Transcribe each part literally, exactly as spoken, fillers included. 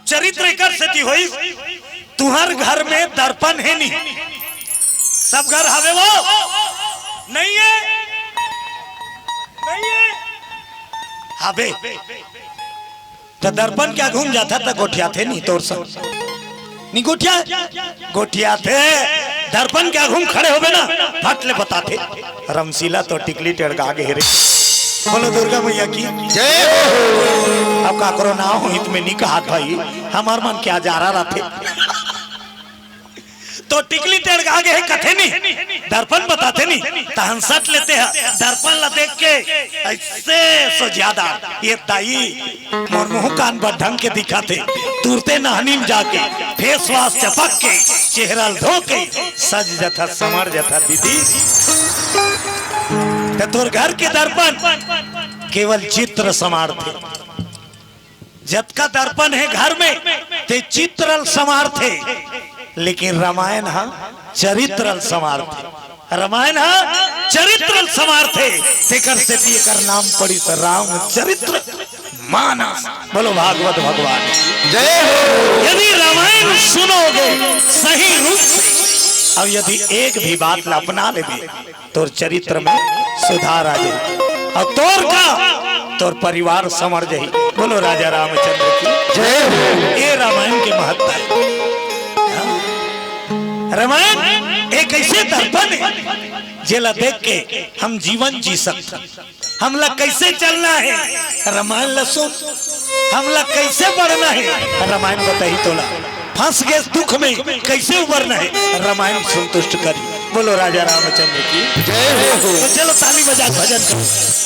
चरित्र एकर सेती होइस, तुहर घर में दर्पण हे नहीं? सब घर हवे वो? नहीं है? नहीं है? हवे। त दर्पण के आघू म जाथा त गोठियाथे नहीं तोर संग? नहीं गोठिया? गोठियाथे। दर्पण के आघू म खड़े होबे ना, फट ले बताथे, रमशीला तोर टिकली टेड़का गे हे रे। बोलो दुर्गा मैया की। जय हो। अब काकरो नाव होही त मैं नहीं कहत भाई, हमर मन के अजारा रथे। तोर टिकली टेड़का गे हे कथे नहीं, दर्पण बताथे नहीं, त हंसत ले तेहा दर्पण ला देख के अइसे सोझियादा, ये दाई मोर मुंह कान बर ढंग के दिखथे, तुरते नहनी म जाके फेस वाश चपक के, चेहरा ल धो के, सज जथा, संवर जथा दीदी। त तोर घर के दर्पण केवल चित्र संवारथे। जतका दर्पण हे घर में, ते चित्र ल संवारथे, लेकिन रामायण ह चरित्र ल संवारथे। रामायण ह चरित्र ल संवारथे, तेकर सेती एकर नाम पड़िस रामचरित्र मानस। बोलो भागवत भगवान। जय हो। यदि रामायण सुनोगे सही रूप से, अउ यदि एक भी बात ला अपना लेबे, तोर चरित्र में सुधार आ जाही, अउ तोर का, तोर परिवार संवर जाही। बोलो राजा रामचंद्र की। जय हो। ये रामायण के महत्ता हे। हाँ। रामायण एक अइसे दर्पण हे, जेला देख के हम जीवन जी सकथन। हमला कइसे चलना हे, रामायण ला सुन। हमला कइसे बढ़ना हे, रामायण बताही तोला। फंस गेस दुख में, कइसे उबरना हे, रामायण संतुष्ट करही। बोलो राजा रामचंद्र की। जय हो। त चलो ताली बजा के भजन करो।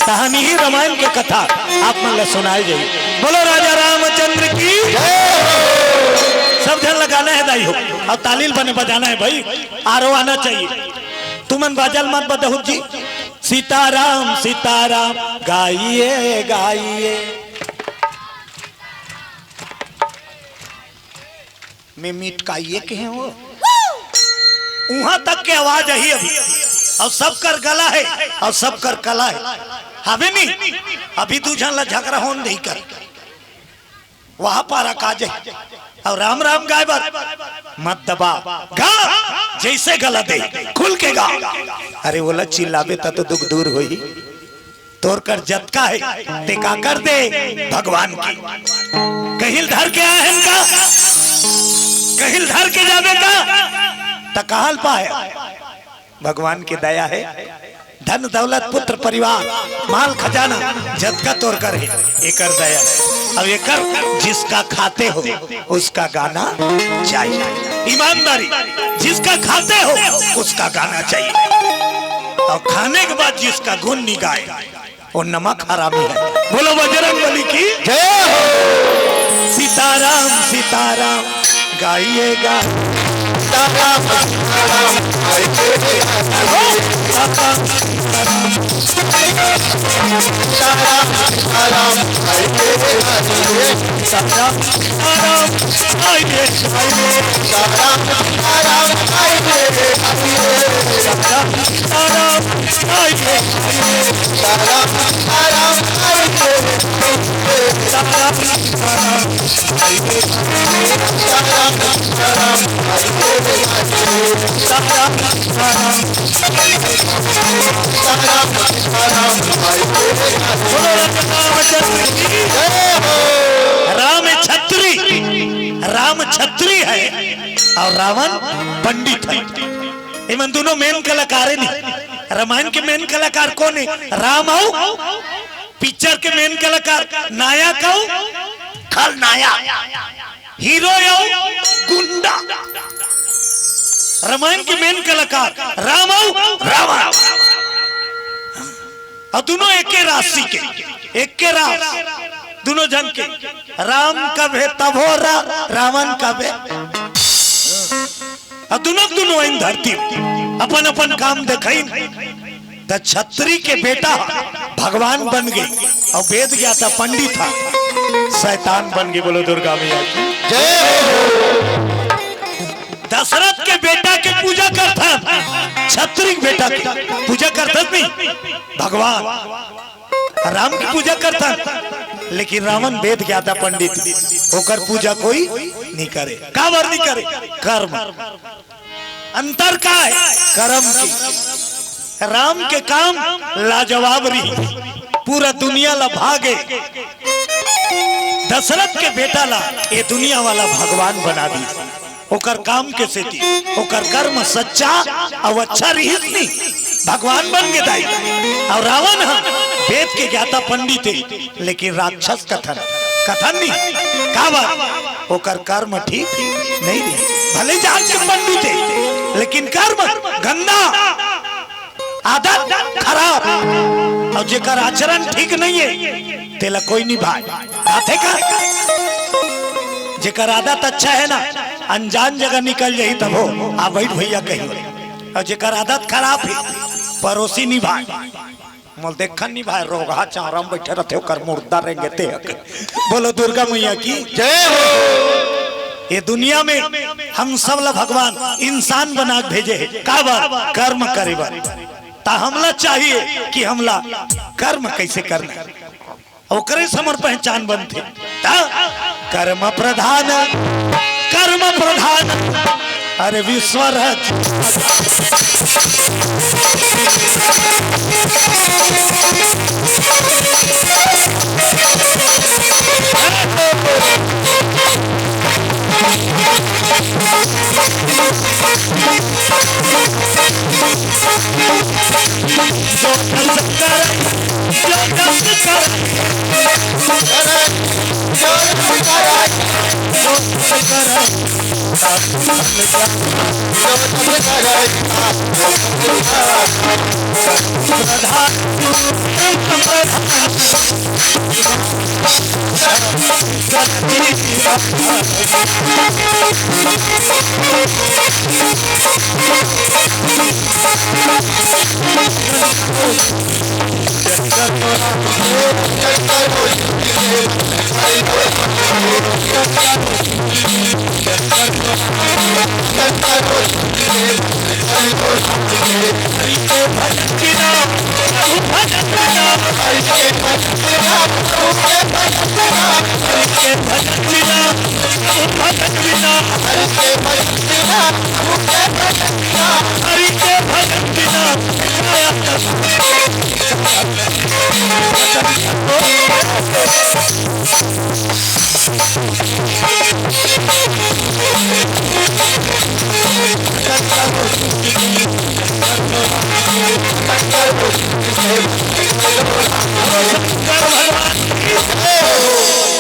कहानी ही रामायण के कथा आप मन ला सुनाए जाही। बोलो राजा रामचंद्र की। जय हो। सब झन ला गाना हे दाई हो, अउ ताली ल बने बजाना हे भाई, आरो आना चाहिए। तुमन बाजा ल मत बदहू जी। सीताराम सीताराम गाइए गाइए। मैं मिटकाइए कहे हो। उहां तक के आवाज आही अभी। अउ सबकर गला हे, अउ सबकर कला हे। हवे नहीं? अभी दू झन ला झगरा होन देही कर। वहां पारा का जाही। अउ राम राम गाय बर मत दबा। गा, जइसे गला दे, खुल के गा। अरे ओला चिल्लाबे त तो दुख दूर होही। तोर कर जतका हे, ते काकर दे? भगवान की। कहीं ल धर के आए हन का? कहीं ल धर के जाबे का? त कहां ल पाए? भगवान के दया हे। धन दौलत पुत्र परिवार माल खजाना जतका तोर कर हे, एकर दया हे। अब एकर जिसका खाते हो उसका गाना चाहिए। ईमानदारी, जिसका खाते हो उसका गाना चाहिए। अउ खाने के बाद जिसका गुण नहीं गाए, वो नमक हरामी है। बोलो बजरंग बली की। जय हो। सीताराम सीताराम गाइएगा। सीताराम सीताराम गाइएगा। हो, सीताराम सीताराम। सीताराम सीताराम गाइएगा। सीताराम सीताराम गाइए गाइए। सीताराम सीताराम गाइए गाइए। सीताराम सीताराम राम छत्री, राम छत्री हे अउ रावण पंडित हे। एमन दूनों मेन कलाकार हे नहीं। रामायण के मेन कलाकार कोन हे? राम अउ पिक्चर के मेन कलाकार, नायक अउ खलनायक, हीरो अउ गुंडा। रामायण के मेन कलाकार राम अउ रावण। अउ दूनों एके राशि के, एके राशि, दूनों झन के। राम कब हे तब हो रा, रावण कब हे। अउ दूनों, दूनों आइन धरती म अपन अपन काम देखाइन। त छत्री के बेटा भगवान बन गे, अउ वेद ज्ञाता पंडित ह शैतान बन गे। बोलो दुर्गा मैया की। जय हो। दशरथ के बेटा के पूजा करथन, छत्री के बेटा के पूजा करथन नहीं, भगवान राम की पूजा करथन। लेकिन रावण वेद ज्ञाता पंडित, ओकर पूजा कोई नहीं करे। काबर नहीं करे? कर्म। अंतर का है? कर्म के। राम के काम लाजवाब रही, पूरा दुनिया ला भागे, दशरथ के बेटा ला ये दुनिया वाला भगवान बना दी। ओकर काम के सेती, ओकर कर्म सच्चा अउ अच्छा रहिस नी, भगवान बन गे दाई। अउ रावण ह वेद के ज्ञाता पंडित हे, लेकिन राक्षस कथन, कथन नी। काबर? ओकर कर्म ठीक नहीं रही। भले जात के पंडित हे, लेकिन कर्म गंदा, आदत खराब। अउ जेकर आचरण ठीक नहीं हे, तेला कोई निभाय। आथे का? जेकर आदत अच्छा हे ना, अनजान जगह निकल जाही तभो, आ बइठ भइया कही। अउ जेकर आदत खराब हे, परोसी निभाय। मोला देखन निभाय, रोगहा चारा म बइठे रथे, ओकर मुर्दा रेंगथे हके। बोलो दुर्गा मैया की जय हो। ये दुनिया में हम सब ला भगवान इंसान बना के भेजे हे। काबर? कर्म करे बर। त हमला चाहिए कि हमला कर्म कइसे करना हे, ओकरे से हमर पहचान बनथे। त कर्म प्रधान, कर्म प्रधान, अरे विश्व रच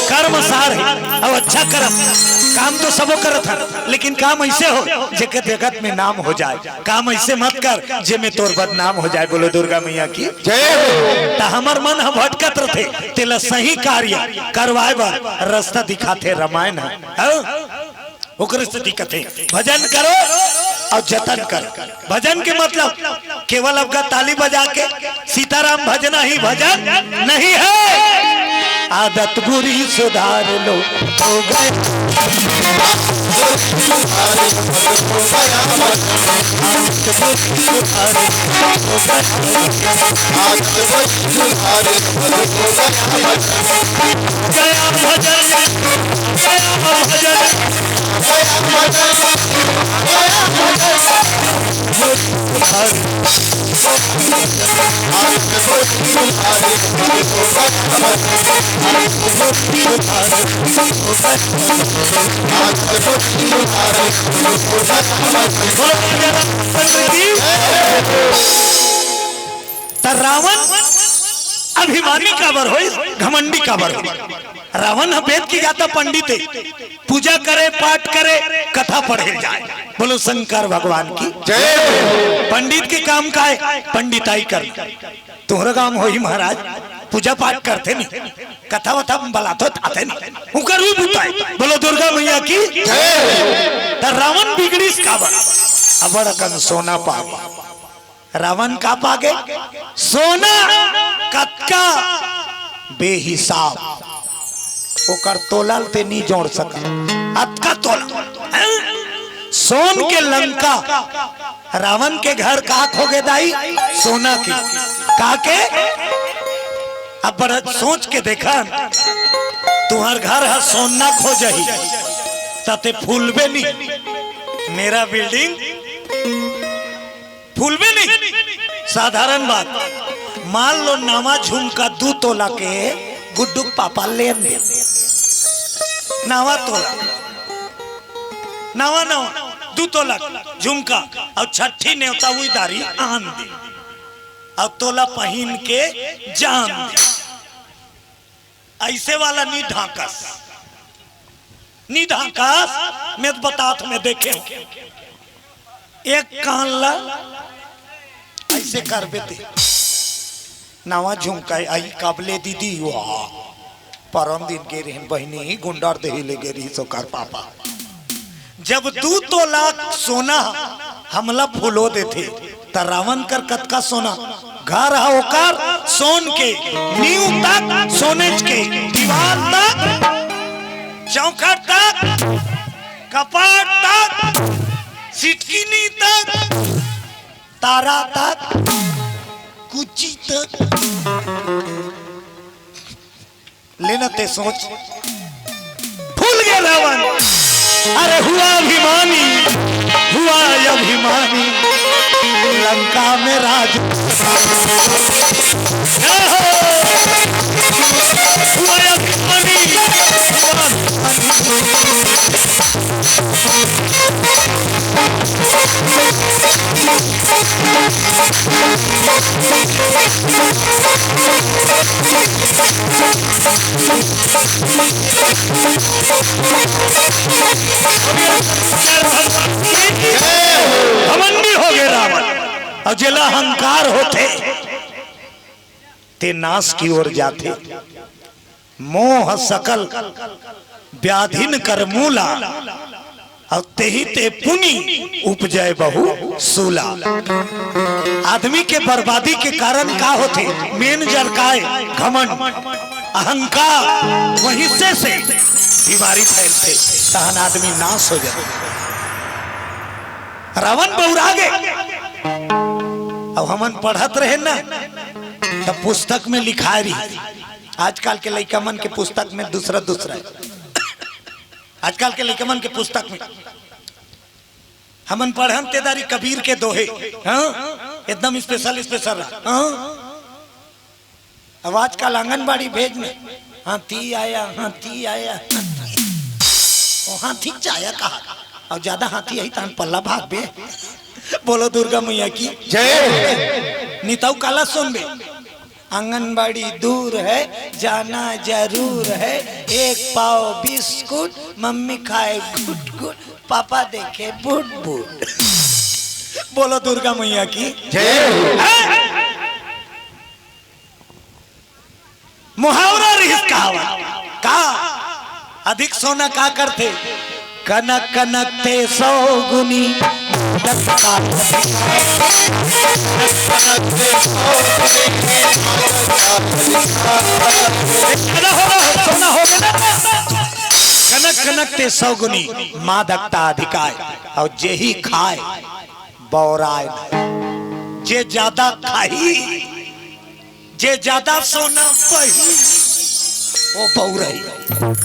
कर्म सार हे, अउ अच्छा करम। काम तो सबो करत हन, लेकिन काम अइसे हो जेकर जगत में नाम हो जाय। काम अइसे मत कर जेमे तोर बदनाम हो जाय। बोलो दुर्गा मैया की जय हो। त हमर मन ह भटकत रथे, तेला सही कार्य करवाय बर रस्ता दिखाथे रामायण ह। हव? ओकरे सेती कथे, भजन करो अउ जतन करो। भजन के मतलब केवल अब का ताली बजा के सीताराम भजना ही भजन नहीं है। आदत बुरी सुधार लो, हो गए। गया भजन, गया भजन। त रावण अभिमानी काबर होइस, घमंडी काबर होइस? रावण ह वेद के ज्ञाता पंडित हे, पूजा करे, पाठ करे, कथा पढ़े जाय। बोलो शंकर भगवान की जय। पंडित के काम का हे? पंडिताई करना। तोहरा गांव होही महाराज, पूजा पाठ करथे नहीं, कथा वथा बलाथो आथे नहीं, उकर भी बुता हे। बोलो दुर्गा मैया की जय। त रावण बिगड़िस काबर? अबड़ अकन सोना पागे। रावण का पागे? सोना। कतका? बेहिसाब। ओकर तोला ल ते नी जोड़ सकत। अतका तोला। हैं? सोन के लंका। रावण के घर का खोगे दाई? सोना के। का के? अब बड़ा सोच के देखन, तुंहर घर ह सोना खो जाही, त ते फूलबे नहीं। मेरा बिल्डिंग फूलबे नहीं। साधारण बात, मान लो नवा झुमका दू तोला के गुड्डू के पापा लेन दे, नवा तोला, नवा नवा दू तोला झुमका, अउ छट्ठी नेवता उही दारी आन दे, अउ तोला पहिन के जान दे। अइसे वाला नी ढांकस, नी ढांकस। मैं तो बतात, मैं देखे हूं, एक कान ला अइसे करबे ते, नवा झुमका आई, कब ले दीदी? वाह, परम दिन गे रहिन बहिनी, गुंडर देही ले गे रहिस ओकर पापा। जब दू तोला सोना हमला फुलो देथे, त रावण कर कतका सोना? घर ह ओकर सोन के, नींव तक सोनेच के, दीवार तक, चौखट तक, कपाट तक, सिटकिनी तक, तारा तक, कुची तक। लेना ते सोच, फूल गे रावण। अरे हुआ अभिमानी, हुआ अभिमानी, लंका में राज। जय हो। हुआ अभिमानी, हुआ अभिमानी। घमंडी हो गए रावण। अउ जेला अहंकार होथे, ते नाश की ओर जाथे। मोह सकल व्याधिन कर मूला, अउ तेहि ते पुनि उपजय बहु सूला। आदमी के बर्बादी के कारण का होथे? मेन जड़ काय? घमंड, अहंकार। वहीं से, से बीमारी फैलथे, तहन आदमी नाश हो जाथे। रावण बउरा गे। अब हमन पढ़त रहे ना, तब पुस्तक में लिखाय रही। आजकल के लइका मन के पुस्तक में दूसरा दूसरा है। आजकल के लइका मन के पुस्तक में हमन पढ़न ते दारी कबीर के दोहे, हाँ, एकदम स्पेशल स्पेशल रहा, हाँ। अब आजकल आंगनबाड़ी भेज में, हाथी आया, हाथी आया, हाथी। ओ हाथी चाया कहा, अउ ज्यादा हाथी आई तहन पल्ला भागबे। बोलो दुर्गा मैया की जय। नितऊ काला सुनबे, आंगनबाड़ी दूर है, जाना जरूर है। एक पाव बिस्कुट, मम्मी खाए गुट गुट, पापा देखे बुट बुट। बोलो दुर्गा मैया की जय। मुहावरा रिहिस कहावत का, अधिक सोना का करथे? कनक कनक ते सौ गुनी। ज्यादा हो रहा, सोना हो गया ना। कनक कनक ते सौ गुनी, मादकता अधिकाय, अउ जेही खाय बौराय। जे ज्यादा खाही, जे ज्यादा सोना पाही, वो बउरही।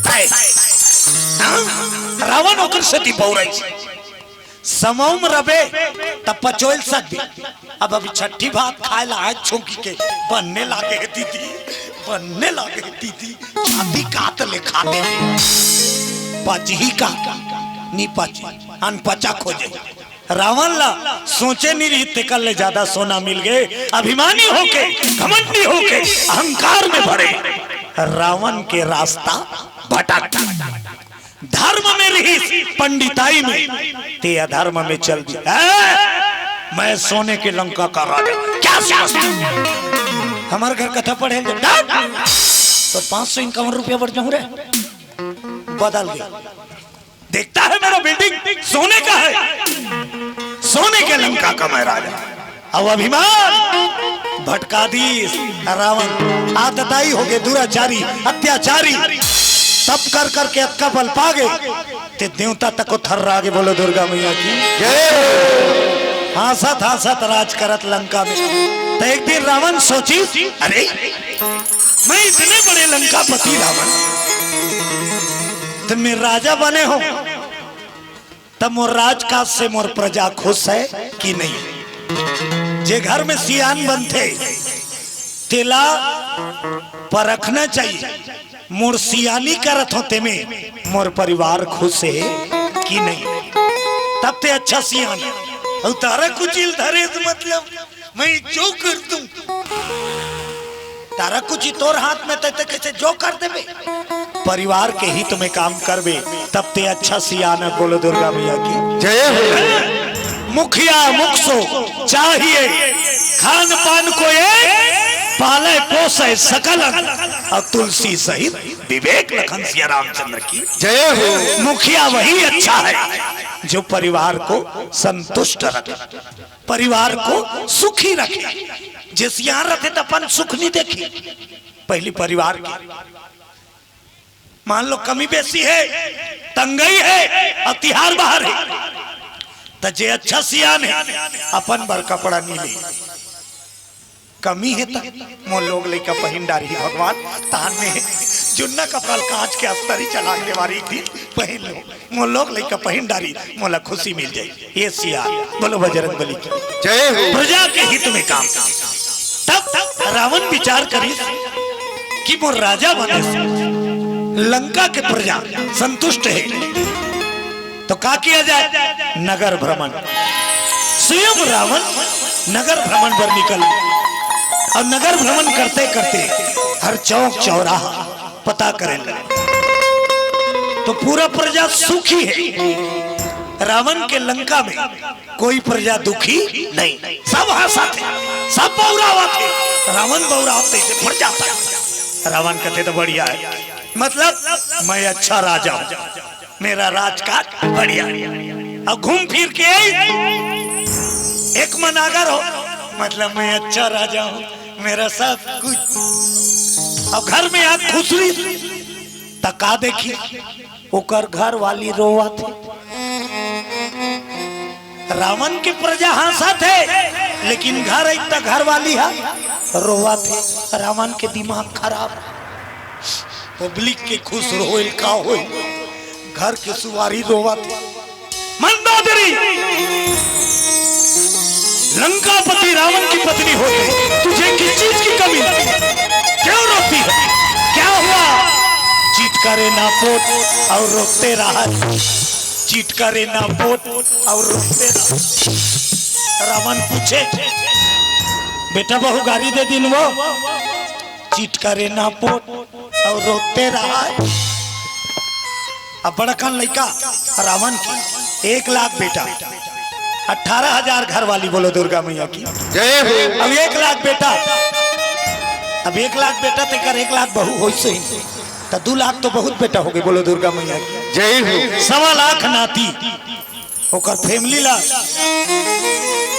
हाय। हाँ? रावण ओकर सेती बउरही। समउम रबे, तब पचोइल सकबे। अब अभी छट्ठी भात खाय ला आज छौंकी के बनने लागे हे दीदी, बनने लागे हे दीदी। छाती कात ले खाते। पचही का? नी पची। अनपचा खोजे। रावण ला सोचे नहीं रही, तेकर ले ज्यादा सोना मिल गए। अभिमानी होके, घमंडी होके, अहंकार में भरे, रावण के रास्ता भटक। धर्म में रहिस, पंडिताई में, ते अधर्म में चल दी। ए, मैं सोने के लंका का राजा, क्या समझता? हमारे घर कथा पढ़े ले, डांट। तो पाँच सौ इक्यावन रुपया बढ़ जाऊं रे, बदल गया। देखता है मेरा बिल्डिंग सोने का है, सोने के लंका का मैं राजा। अब अभिमान भटका दीस रावण, आतताई हो गए, दुराचारी, अत्याचारी, तप कर करके अतका बल पा गए, ते देवता तक को थर्रा गे। बोलो दुर्गा मैया की जय। हाँसत हाँसत राज करत लंका में, तो एक दिन रावण सोची, अरे मैं इतने बड़े लंकापति रावण, त मैं राजा बने हो, त मोर राजकाज से मोर प्रजा खुश है कि नहीं? जे घर में सियान बनथे, तेला परखना चाहिए, मोर सियानी करत हो तेमे मोर परिवार खुश है कि नहीं? तब ते अच्छा सियान। अउ तारा कुचिल धरे से मतलब, मैं जो कर दूं। तारा कुची तोर हाथ में, तै ते कैसे जो कर देबे? परिवार के हित में काम करबे, तब ते अच्छा सियान है। बोलो दुर्गा मैया की। जय हो। मुखिया मुख सो चाहिए, खान पान को एक, पाले पोसे सकल अंग, और तुलसी सहित विवेक लखन सिया रामचंद्र की। जय हो। मुखिया वही अच्छा है जो परिवार को संतुष्ट रखे, परिवार को सुखी रखे। जे सियान रखे त अपन सुख नहीं देखे। पहली परिवार के मान लो कमी बेसी है, तंगई है, अउ तिहार बाहर है, त जे अच्छा सियान है, अपन बर कपड़ा नी ले। कमी है त मोर लोग लइका पहिन डारही भगवान, तहान में जुन्ना कपड़ा ल कांच के अस्तरी चला के देवारी एक दिन पहिन लो, मोर लोग लइका पहिन डारही, मोला खुशी मिल जाई। ये सियान, बोलो बजरंग बली की। जय हो। प्रजा के हित में काम। तब रावण विचार करिस कि मोर राजा बने से लंका के प्रजा संतुष्ट है, तो का किया जाए? नगर भ्रमण। स्वयं रावण नगर भ्रमण पर निकल, और नगर भ्रमण करते करते हर चौक चौराहा पता करे लगे, तो पूरा प्रजा सुखी है। रावण के लंका में कोई प्रजा दुखी नहीं, सब हंसत हे, सब बउरावत हे। रावण बउरावत हे, प्रजा हंसत हे। रावण कथे तो बढ़िया है, मतलब मैं अच्छा राजा हूँ, मेरा राजकाज बढ़िया है। अब घूम फिर के आई, एक मन आगर हो, मतलब मैं अच्छा राजा हूँ, मेरा सब कुछ। अब घर में आग खुसरी, त का देखी? ओकर घर वाली रोवत हे। रावण के प्रजा हंसत हे, लेकिन घर आई त घर वाली ह रोवत हे। रावण के दिमाग खराब। पब्लिक के खुश होइल का होइल, घर के सुवारी रोवत हे। मंदोदरी, लंकापति रावण की पत्नी होके तुझे किस चीज की कमी? क्यों रोती है? क्या हुआ? चिटकरे ना पोत और रोते रहा, चिटकरे ना पोत और रोते रहा। रावण पूछे, बेटा बहू गारी दे दिन वो, चिटकरे ना पोत और रोते रहा। अब बड़कन लइका रावण के एक लाख बेटा, अठारह हजार घर वाली, बोलो दुर्गा मैया की। जय हो। अब एक लाख बेटा, अब एक लाख बेटा तेकर एक लाख बहू होइस ही, त दू लाख तो बहुत बेटा हो गए, बोलो दुर्गा मैया की। जय हो। सवा लाख नाती, ओकर फैमिली ला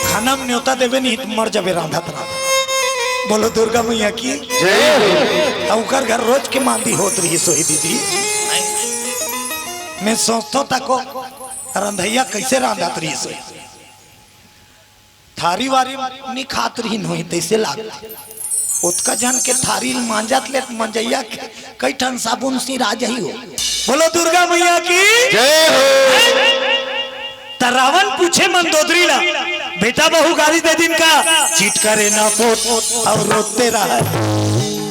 खाना में न्योता देवे नहीं त मर जाबे रांधत रांधत। बोलो दुर्गा मैया की। जय हो। आ ओकर घर रोज के मांदी होत रही सोही दीदी। मैं सोचतो तको रंधैया कैसे रांधत रही सोही। थारी वारी नी खात रही नोही तैसे लागत। ओतका जन के थारी मांजत ले मंजैया के कई ठन साबुन सिरा जही हो। बोलो दुर्गा मैया की। जय हो। त रावण पूछे मंदोदरी ला, बेटा बहू गारी दे दिन का? चिटकरे ना पोत और रोते रहा।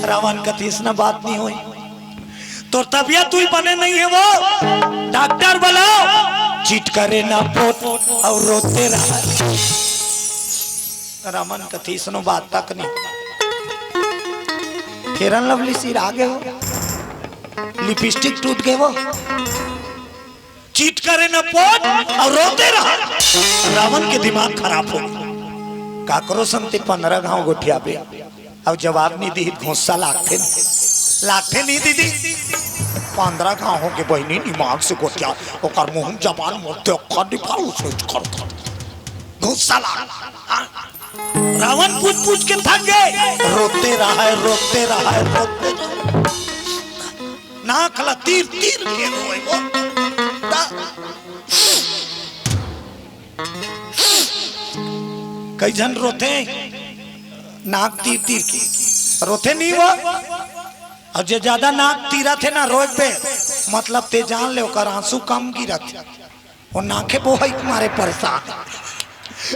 रावण कथे इसना बात नहीं होई, तोर तबियत हुई बने नहीं है वो, डॉक्टर बुलाओ। चिटकरे ना पोत और रोते रहा। रावण कथे इसनो बात तक नहीं। फेरन लवली सिरा गे वो, लिपस्टिक टूट गे वो। चिटकरे न पोत और रोते रहा। रावण के दिमाग खराब हो गया। काकरो संते पंद्रह घाव गोठियाबे, अब जवाब नहीं दी, घुस्सा लागथे नहीं, लागथे नहीं दीदी। पंद्रह घाव हो के बहिनी दिमाग से गोठिया, ओकर मुंह जबान मोर देखा दिखा उसे कर कर। घुस्सा लाग। हाँ। रावण पूछ पूछ के थक गए, रोते रहा है, रोते रहा है, रोते रहा है। नाक ला तीर तीर के रोए वो। ता-, कई झन रोथे, नाक तीर तीर के रोथे नहीं वो। अउ जे ज्यादा नाक तीरत हे ना, रोए पे, मतलब ते जान ले, ओकर आंसू कम गिरत हे। वो नाखे बोहई के मारे परेशान।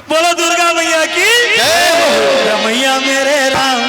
बोलो दुर्गा मैया की। जय हो। मैया मेरे राम।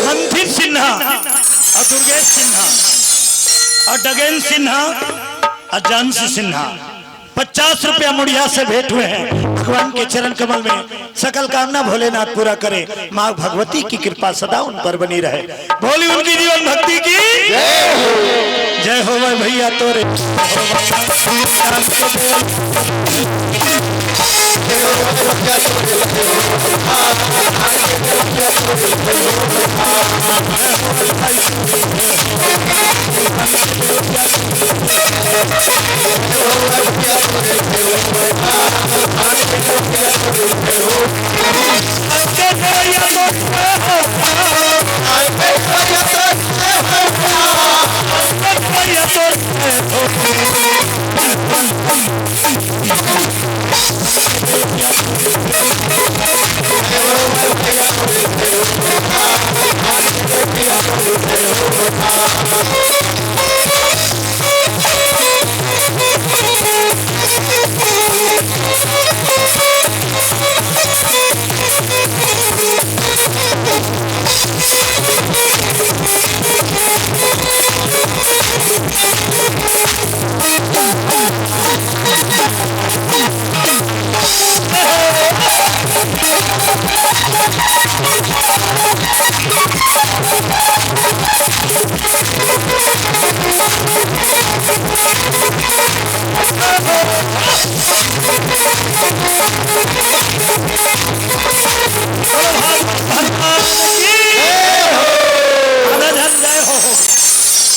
मंथी सिन्हा अउ दुर्गेश सिन्हा अउ डगेन सिन्हा अउ जानसी सिन्हा, पचास रुपया मुड़िया से भेंट हुए हैं। भगवान के चरण कमल में सकल कामना भोलेनाथ पूरा करे। माँ भगवती की कृपा सदा उन पर बनी रहे। भोली उनकी जीवन भक्ति की। जय हो भाई भैया तोरे।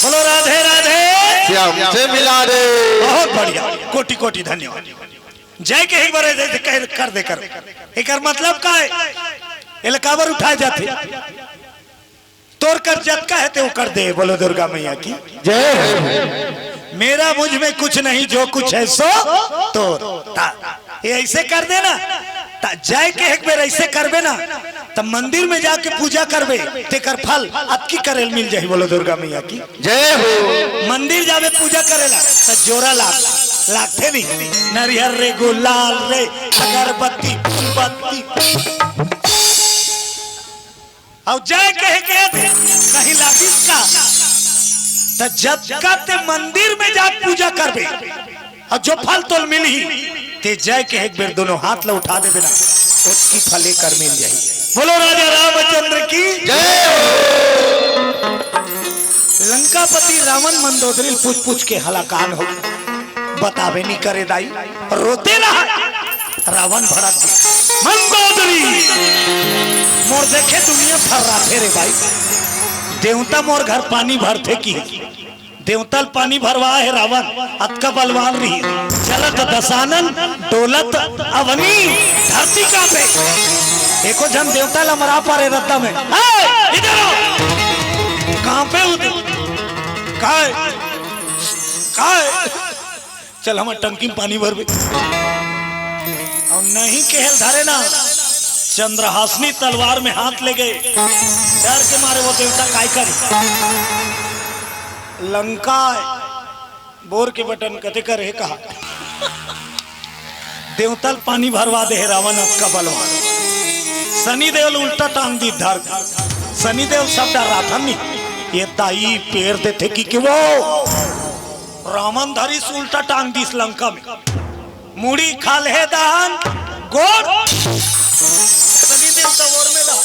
बोलो राधे राधे। श्याम से मिला दे। बहुत बढ़िया, कोटि कोटि धन्यवाद। जय के एक बार ऐसे कर, कर दे कर। एकर मतलब का है? एला काबर उठाए जाथे? तोर कर जतका है ते ओकर दे। बोलो दुर्गा मैया की। जय हो। मेरा मुझ में कुछ नहीं, जो कुछ है सो तोर। ता, ये ऐसे कर देना, ता जय के एक बेर ऐसे करबे ना, त मंदिर में जाके पूजा करबे, तेकर फल अतकी करेल मिल जाही। बोलो दुर्गा मैया की। जय हो। मंदिर जाबे पूजा करेला, त जोरा लाग, लागथे नहीं। नरियर रे, गुलाल रे, अगरबत्ती, फूलबत्ती। अउ जय कहे के कहीं लागिस का? त जतका ते मंदिर में जाके पूजा करबे अउ जो फल तोल मिलही, ते जय के एक बेर दोनों हाथ ला उठा देबे ना, ओतकी फल एकर मिल जाही। बोलो राजा रामचंद्र की। जय हो। लंकापति रावण मंदोदरी पूछ पूछ के हलाकान हो, बताबे नहीं करे दाई, रोते रहा। रावण भड़क गे। मंदोदरी, मोर देखे दुनिया थर्राथे रे भाई। देवता मोर घर पानी भरथे कि देवता ल पानी भरवाए हे रावण, अतका बलवान रही। चलत दसानन, डोलत अवनी, धरती कांपे। एको झन देवता ल मरा पारे रद्दा में। ए, इधर आओ। कांपे उद-, काय? काय? चल, हमर टंकी में पानी भरबे। अउ नहीं केहेल धरे ना, चंद्रहासिनी तलवार में हाथ ले गे। डर के मारे वो देवता काय करे? लंका बोर के बटन कते करे कहा। देवता ल पानी भरवा दे हे रावण अतका बलवान। शनिदेव ल उल्टा टांग दी धर। शनिदेव सब डर्राथन नहीं। ये दाई पेर देथे कि, कि वो रावण धरिस उल्टा टांग दिस लंका में। मुड़ी खाल्हे दहन, गोड़ शनिदेव त ओर में दहन।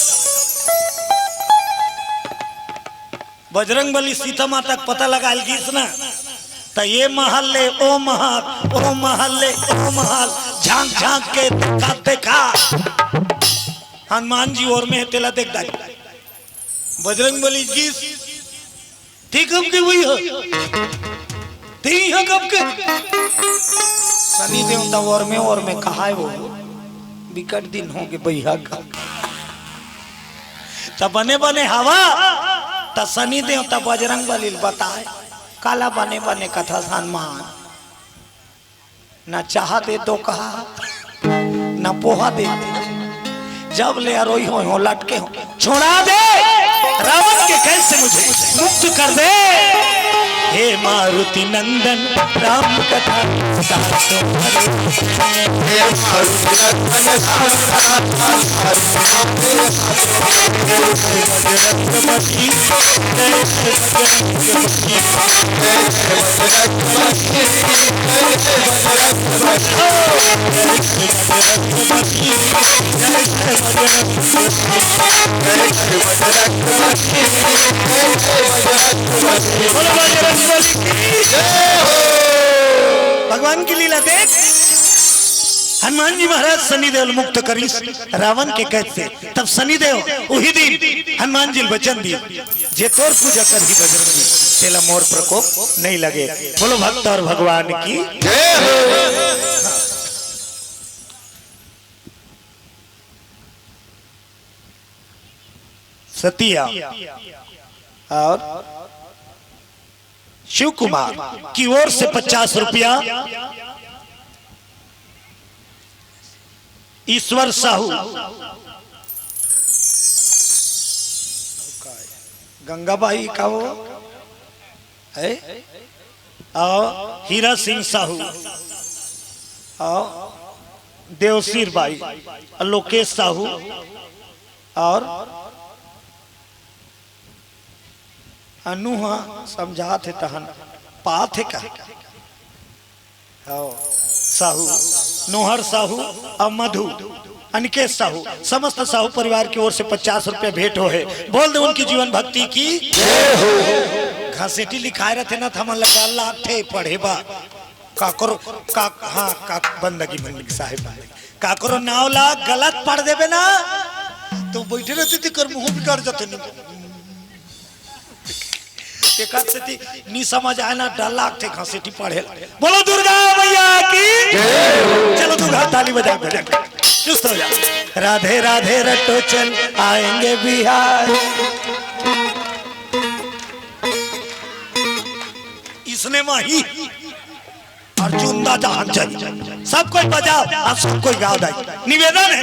बजरंग बली सीता माता के पता लगा गिस ना, त ये महल ले ओ महल, ओ महल ले ओ महल, झांक झांक के देखा देखा। हनुमान जी ओर में हे, तेला देख दाई। बजरंग बली गिस, ठीक हम के वही हो। तें ह कब के? शनि देवता ओर में, ओर में कहाए वो। बिकट दिन हो गे बइहा का। त बने बने हवा, त शनि देवता बजरंग बली ल बताए। काला बने बने कथस हनुमान। ना चाहा दे दो कहा, ना पोहा दे दे। जब ले अरोई हो, हो लटके हो, छोड़ा दे रावण के कैद से मुझे मुक्त कर दे। हे मारुति नंदन राम कथा। भगवान की लीला देख, हनुमान जी महाराज शनिदेव ल मुक्त करिस रावण के कैद से। तब शनिदेव उही दिन हनुमान जी ल वचन दिस, जे तोर पूजा करही बजरंगी, तेला मोर प्रकोप नहीं लगे। बोलो भक्त और भगवान की। सतिया और शिव कुमार की ओर से पचास रुपया। ईश्वर साहू, गंगाबाई का वो है, और हीरा सिंह साहू, और देवसीर बाई, और लोकेश साहू, और अनु ह समझात हे तहन पात हे का? हव, साहू, नोहर साहू अउ मधु, अनिकेत साहू, समस्त साहू परिवार की ओर से पचास रुपया भेंट हो हे। बोल दे उनकी जीवन भक्ति की। घसेटी लिखाए रथे ना, त हमन ला डर लागथे पढ़े बर। काकरो, का, हाँ, का, बंदगी, बंदगी, साहेब, बंदगी। काकरो नाव ला गलत पढ़ देबे ना, तो बैठे रहिथे, तेकर मुंह बिगड़ जथे। एकर सेती नी समझ आए ना, डर लागथे घसेटी पढ़े ला। बोलो दुर्गा मैया की। चलो तू घर ताली बजा, बजा। चुस्त हो जा। राधे राधे रट्टो चल आएंगे बिहार। इसने माही अर्जुन दा जहान चाहिए। सब कोई बजाओ और सब कोई गाओ दाई। निवेदन है,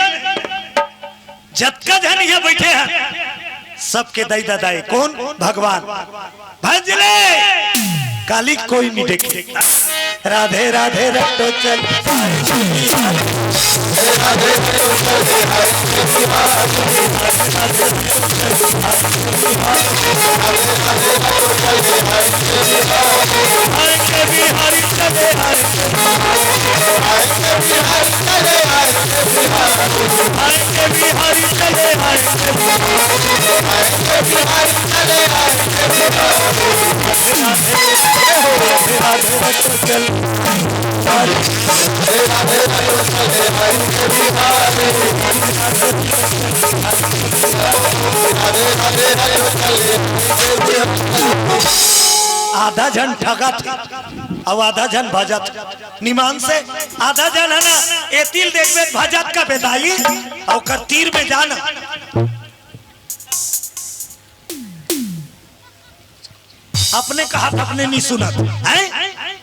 जतका झन इहाँ बैठे हैं, सबके दई ददाई। कोन? भगवान। भजले काली कोई नहीं देखे। राधे राधे रट्टो चल। आए के बिहारी चले आए। आए के बिहारी चले आए। आए के बिहारी चले आए। आए के बिहारी चले आए। आधा झन ठगत हे, अउ आधा झन भजत हे। निमान से आधा झन हे ना, ए तीर देखबे त भजत का बेदाई, अउ ओकर तीर में जाना। अपने कहत अपने नहीं सुनत, हैं?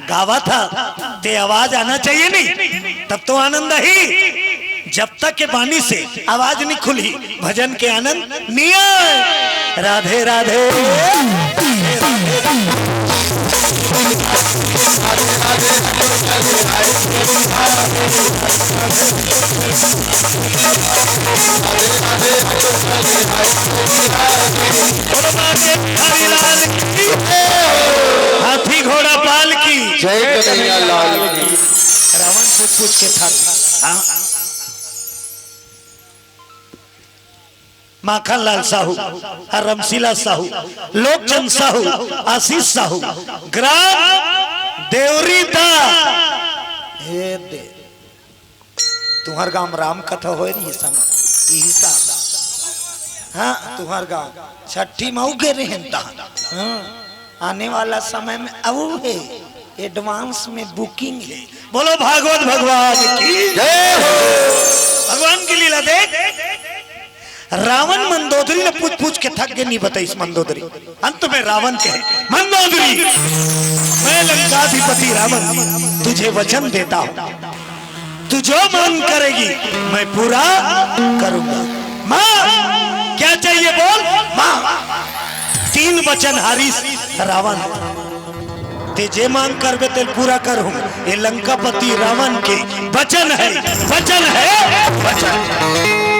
गावत हे, ते आवाज आना चाहिए नहीं, तब तो आनंद ही। जब तक के बानी से आवाज नहीं खुली, भजन के आनंद नहीं आए। राधे राधे। बोलो बाबा हरि लाल की। हाथी घोड़ा पाल की। जय कन्हैया लाल की। रावण पूछ पूछ के थक। हाँ। माखन लाल साहू, रमशीला साहू, लोकचंद साहू, आशीष साहू, ग्राम देवरी दा। हे दे। तुहर गांव राम कथा होय रही समय, इही साल। हाँ, तुहर गांव छठी में अउ गे रहेन तहन। हाँ, आने वाला समय में अउ हे, advance में booking हे। बोलो भागवत भगवान की। जय हो। भगवान की लीला देख। रावण मंदोदरी ले पूछ पूछ के थक गे, नहीं बताइस मंदोदरी। अंत में रावण कहे, "मंदोदरी, मैं लंकाधिपति रावण तुझे वचन देता हूँ, तू जो मांग करेगी मैं पूरा करूंगा। मांग, क्या चाहिए बोल, मांग।" तीन वचन हारिस रावण, "ते जे मांग करबे तेल पूरा करहूं।" ये लंकापति रावण के वचन हे, वचन हे, वचन।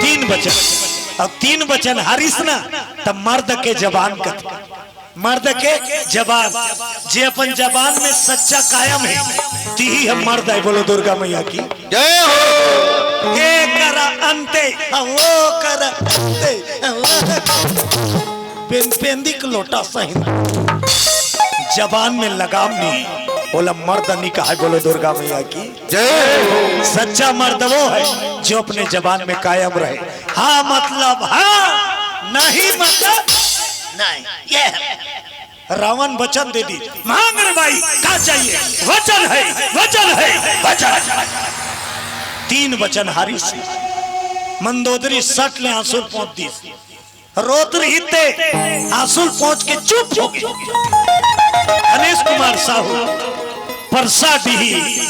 तीन वचन। अब तीन वचन हारिस ना, तब मर्द के जबान कथे। मर्द के जबान, जे अपन जबान में सच्चा कायम हे, तिही हम मर्द हे। बोलो दुर्गा मैया की। जय हो। ए करा अंते, वो करा अंते, वो पेन-, पेंदी के लोटा सहिन। जबान में लगाम नहीं, ओला मर्द नहीं कहाय। बोलो दुर्गा मैया की। जय हो। सच्चा मर्द वो हे जो अपने जबान में कायम रहे। हाँ मतलब हाँ, नहीं मतलब नहीं। ये हे। रावण वचन दे दी, "मांग रे भाई, का चाहिए?" "वचन हे, वचन हे, वचन।" तीन वचन हारिस। मंदोदरी सट ले आंसू पोंछ दिस। रोत रहिस ते आंसू ल पोंछ के चुप हो गे। गणेश कुमार साहू, परसा डीही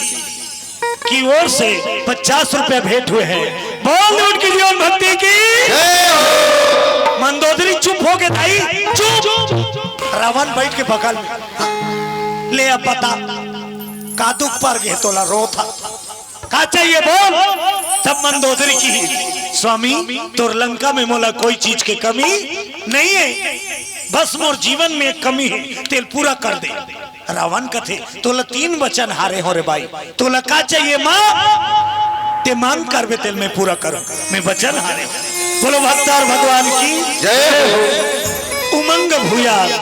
की ओर से पचास रुपया भेंट हुए हैं। बोल दे उनकी जीवन भक्ति की। जय हो। मंदोदरी चुप हो गे, दाई, चुप। रावण बइठ के बगल में, "ले अब बता, का दुख पर गे तोला रोत हस?" का चाहिए बोल? तब मंदोदरी कही, "स्वामी, तोर लंका में मोला कोई चीज के कमी नहीं हे, बस मोर जीवन में एक कमी हे, तेल पूरा कर दे।" रावण कथे, "तोला तीन वचन हारे हों रे बाई, तोला का चाहिए मांग, ते मांग करबे तेल मैं पूरा करूं, मैं वचन हारे हों।" बोलो भक्तार भगवान की जय हो। उमंग भूयाल,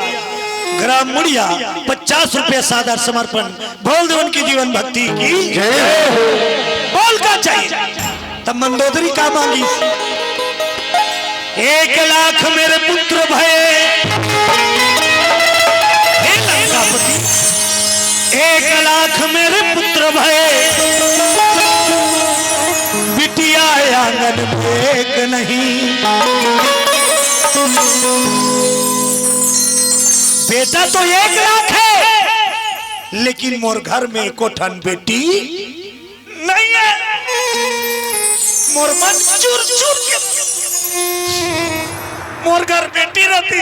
ग्राम मुड़िया, पचास रुपया सादर समर्पण। बोल दे उनकी जीवन भक्ति की जय हो। बोल का चाहिए? तब मंदोदरी का मांगी? "एक लाख मेरे पुत्र भए।" हे लंकापति, "एक लाख मेरे पुत्र भए, बिटिया आंगन में एक नहीं।" बेटा तो एक लाख हे, लेकिन मोर घर में एको ठन बेटी नहीं हे। मोर मन चुर चुर के, मोर घर बेटी रहती,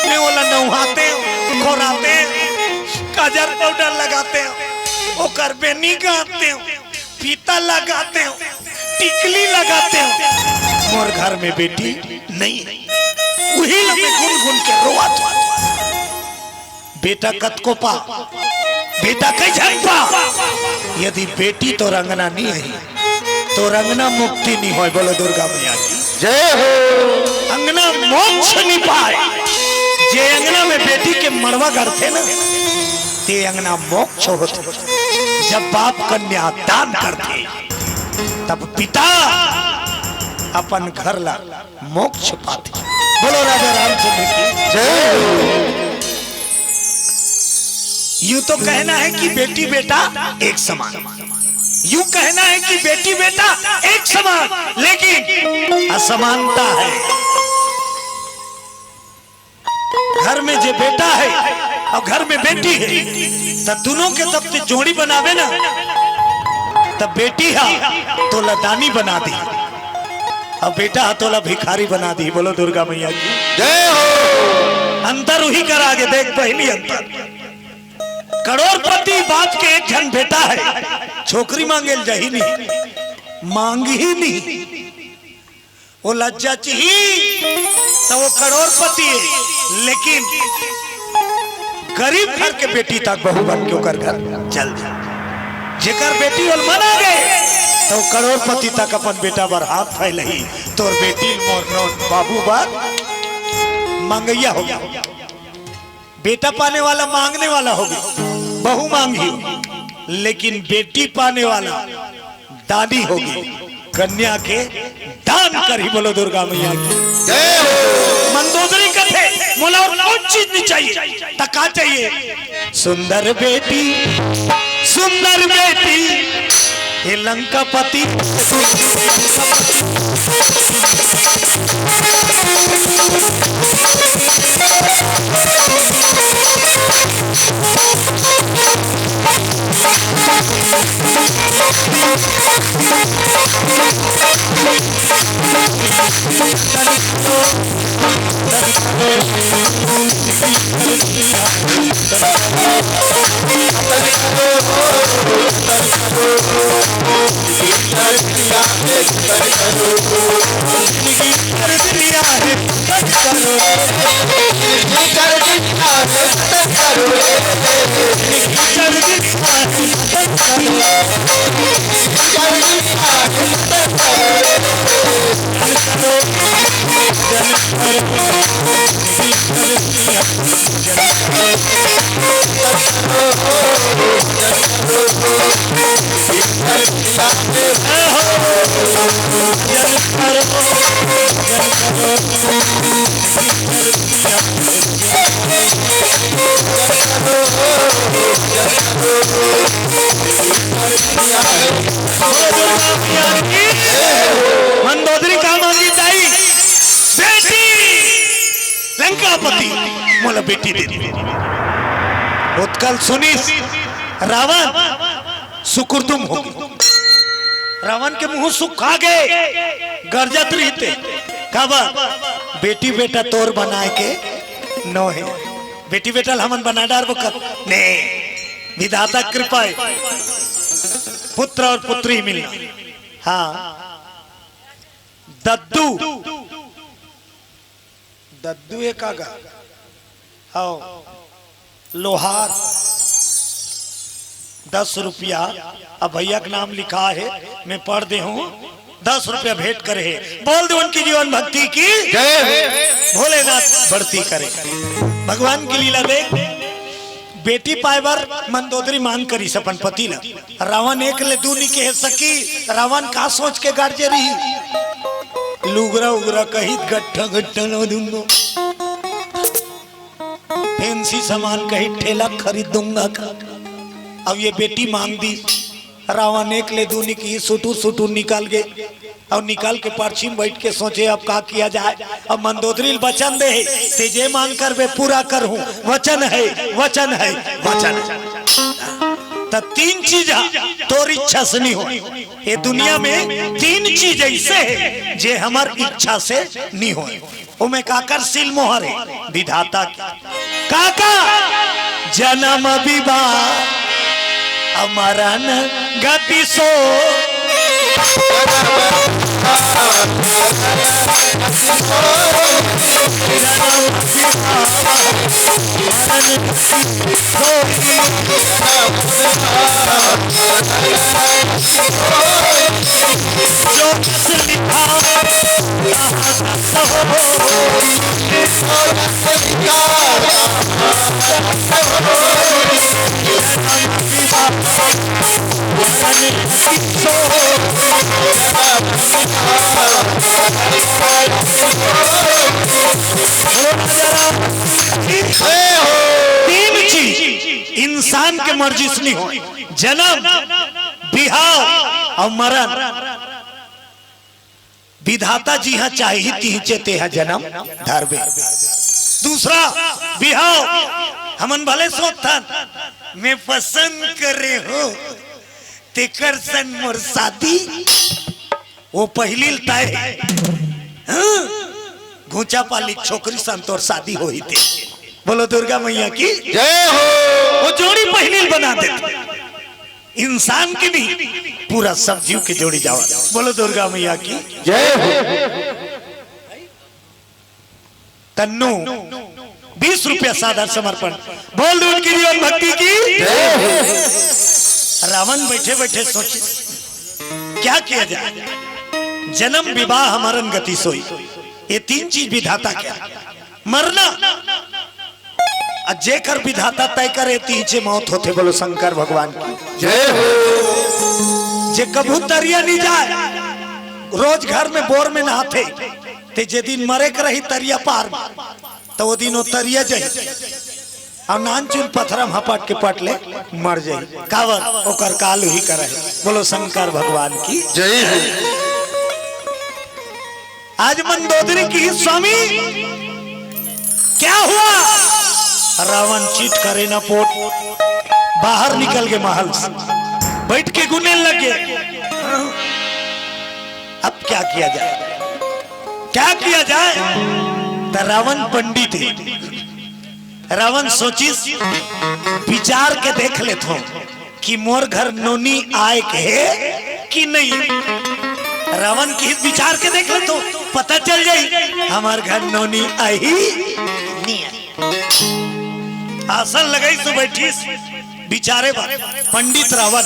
मैं ओला नहातेंव, खोरातेंव, काजर पाउडर लगातेंव, ओकर बेनी गांथतेंव, फीता लगातेंव, टिकली लगातेंव। मोर घर में बेटी नहीं हे। उही ला मैं गुनगुन के रोवत हों। बेटा कतको पा, बेटा कई झन पा, यदि बेटी तोर अंगना नहीं हे, तोर अंगना मुक्ति नहीं होय। बोलो दुर्गा मैया की जय हो। अंगना मोक्ष नहीं पाय। जे अंगना में बेटी के मड़वा गड़थे ना, ते अंगना मोक्ष होथे। जब बाप कन्या दान करथे, तब पिता अपन घर ला मोक्ष पाथे। बोलो राजा रामचंद्र की जय हो। यूं तो कहना है कि बेटी बेटा एक समान, यूं कहना है कि बेटी बेटा एक समान, लेकिन असमानता है। घर में जे बेटा है अउ घर में बेटी है, त दुनों के तब ते जोड़ी बनाबे ना, त बेटी हा तोला दानी बना दी, अउ बेटा हा तोला भिखारी बना दी। बोलो दुर्गा मैया की। जय हो। अंतर उही करा गे, देख बहिनी, अंतर। करोड़पति बाप के एक झन बेटा है, छोकरी मांगे ल जाही नहीं, मांगही नहीं, वो लज्जा चही, त वो करोड़पति है, लेकिन गरीब घर के बेटी तक बहू बन के ओकर घर चल दे। जेकर बेटी ओला मना गे, त वो करोड़पति तक अपन बेटा बर हाथ फैलही। तोर बेटी मोर नोन बाबू बर मंगइया हो गे। बेटा पाने वाला मांगने वाला हो गे, बहू मांगही, लेकिन बेटी पाने वाला दानी हो गे, कन्या के दान करही। बोलो दुर्गा मैया की। जय हो। मंदोदरी कथे, मोला अउ कौन चीज नहीं चाहिए, त का चाहिए? सुंदर बेटी, सुंदर बेटी, हे लंकापति। मंदोदरी का मांगी दाई? बेटी। लंकापति, मोला बेटी दे दे। ओतका ल सुनिस रावण, सुकुरदुम हो गे। रावण के मुंह सुखा गे, गरजत रहिथे। काबर? बेटी बेटा तोर बनाए के नो हे। बेटी बेटा ल हमन बना डारबो कर। ने, विधाता कृपा हे, पुत्र और पुत्री मिलना। हाँ, दद्दू, दद्दू हे का गा? हव, लोहार, दस रुपया। अब भैया के नाम लिखा हे, मैं पढ़ दे हूँ, दस रुपया भेंट करे हे। बोल दे उनकी जीवन भक्ति की जय हो। भोलेनाथ बढ़ती करे। भगवान की लीला देख, बेटी पाए बर मंदोदरी मांग करिस अपन पति ला। रावण एक ले दू नी कहे सकी। रावण का सोच के गरजे रही? लुगरा उगरा कही गट्ठा गट्ठा ला दूंगा, फैंसी सामान कही ठेला खरीद दूंगा का। अब ये बेटी मांग दी। रावण एक ले दू नी कही, सुटू सुटू निकल गे। अउ निकल के परछी म बइठ के सोचे, अब का किया जाए? अब मंदोदरी ल बचन दे हे, ते जे मांग करबे पूरा करहूं, वचन हे, वचन हे, वचन हे। त तीन चीज ह तोर इच्छा से नी होय। ये दुनिया में तीन चीज अइसे हे जे हमर इच्छा से नी होय। ओमे काकर सील मोहर हे? विधाता के। काका, जन्म विवाह अउ मरण गति सो। जन्म विवाह मरण गति सो। जो जस लिखा तीन चीज इंसान मर्जी से नहीं हो। जन्म, बिहाव अउ मरन विधाता जिहां चाही, तिहिंचे तेहा जन्म धरबे। दूसरा, बिहाव, हमन भले सोचथन, मैं पसंद करे हो, तेकर संग मोर शादी, वो पहिली ल तय हे। हाँ? घुंचा पाली छोकरी संग तोर शादी होही ते। बोलो दुर्गा मैया की। जय हो। वो जोड़ी पहिली ल बना देथे। इंसान के नहीं, पूरा सब जीव के जोड़ी जावा। बोलो दुर्गा मैया की। जय हो। तन्नू, बीस रुपया सादर समर्पण। बोल दो उनकी जीवन भक्ति की। जय हो। रावण बैठे बैठे सोचे, क्या किया जाए? जन्म, विवाह, मरण, गति सोई, ये तीन चीज विधाता के। मरना, अउ जेकर विधाता तय करे, तिहिंचे मौत होथे। बोलो शंकर भगवान की। जय हो। जे कभू तरिया नहीं जाए, रोज घर में बोर में नहाथे, ते जे दिन मरे के रही तरिया पार में, त वो दिन वो तरिया जाही, अउ नानचुन पथरा में हपट के पट ले मर जाही। काबर? ओकर काल उही करे हे। बोलो शंकर भगवान की। जय हो। आज मंदोदरी किहिस, स्वामी, क्या हुआ? रावण चित करे न पोट, बाहर निकल के महल से बैठ के गुने लगे। अब क्या किया जाए, क्या किया जाए? त रावण पंडित हे। रावण सोचिस, विचार के देख लेथों कि मोर घर नोनी आए के हे कि नहीं। रावण किहिस, विचार के देख लेथों, पता चल जाही हमर घर नोनी आही नहीं आही। आसन लगाइस अउ बैठिस विचारे बर पंडित रावण।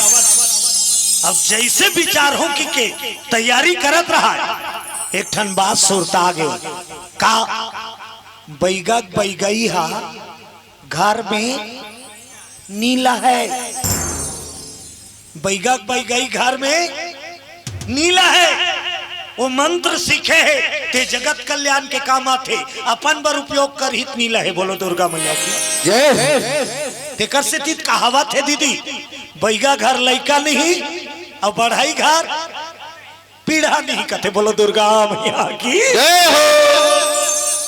अब जइसे विचार हो कि के तैयारी करत रहा, एक ठन बात सुरता आ गे। का? बइगा के बइगई हा घर में नी लहय। बइगा के बइगई घर में नी लहय। वो मंत्र सीखे हे, ते जगत कल्याण के काम आथे, अपन बर उपयोग करही त नी लहे। बोलो दुर्गा मैया की। जय हो। तेकर सेती त कहावत हे दीदी, बइगा घर लइका नहीं, अउ बढ़ई घर पीढ़ा नहीं कथे। बोलो दुर्गा मैया की। जय हो।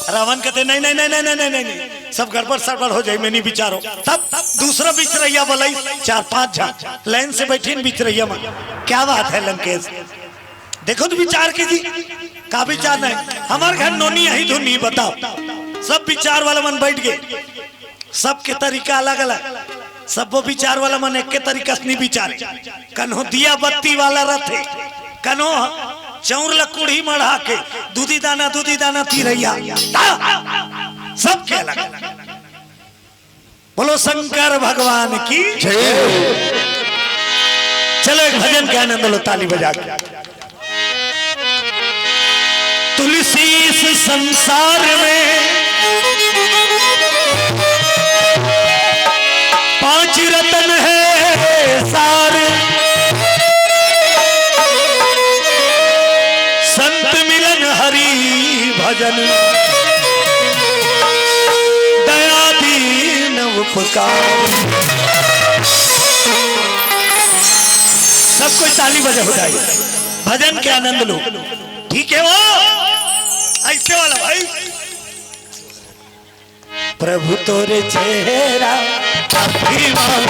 रावण कथे, नहीं, नहीं, नहीं, सब गड़बड़ सड़बड़ हो जाही, मैं नहीं विचारों। तब दूसरा बिचरइया बोलइस, चार पांच झन लाइन से बइठिन बिचरइया मन। क्या बात हे लंकेश, देखो तो विचार कीजिए, का विचार नहीं? हमर घर नोनी आही धुन नहीं, बताओ। सब विचार वाला मन बइठ गे। सबके तरीका अलग-अलग, सब्बो विचार वाला मन एके तरीका से नी विचारे। कन्हो दिया बत्ती वाला रथे, कन्हो चौर ल कुढ़ी मढ़ा के दूधी दाना, दूधी दाना तीरइया, सबके अलग-अलग। बोलो शंकर भगवान की। जय हो। चलो एक भजन के आनंद लो ताली बजा के। तुलसी इस संसार में पांच रतन है सार, संत मिलन हरि भजन, दया दीन उपकार। सब कोई ताली बजा उठाइए, भजन के आनंद लो। ठीक है वो ऐसे वाला भाई। प्रभु तोरे चेहरा अभिमान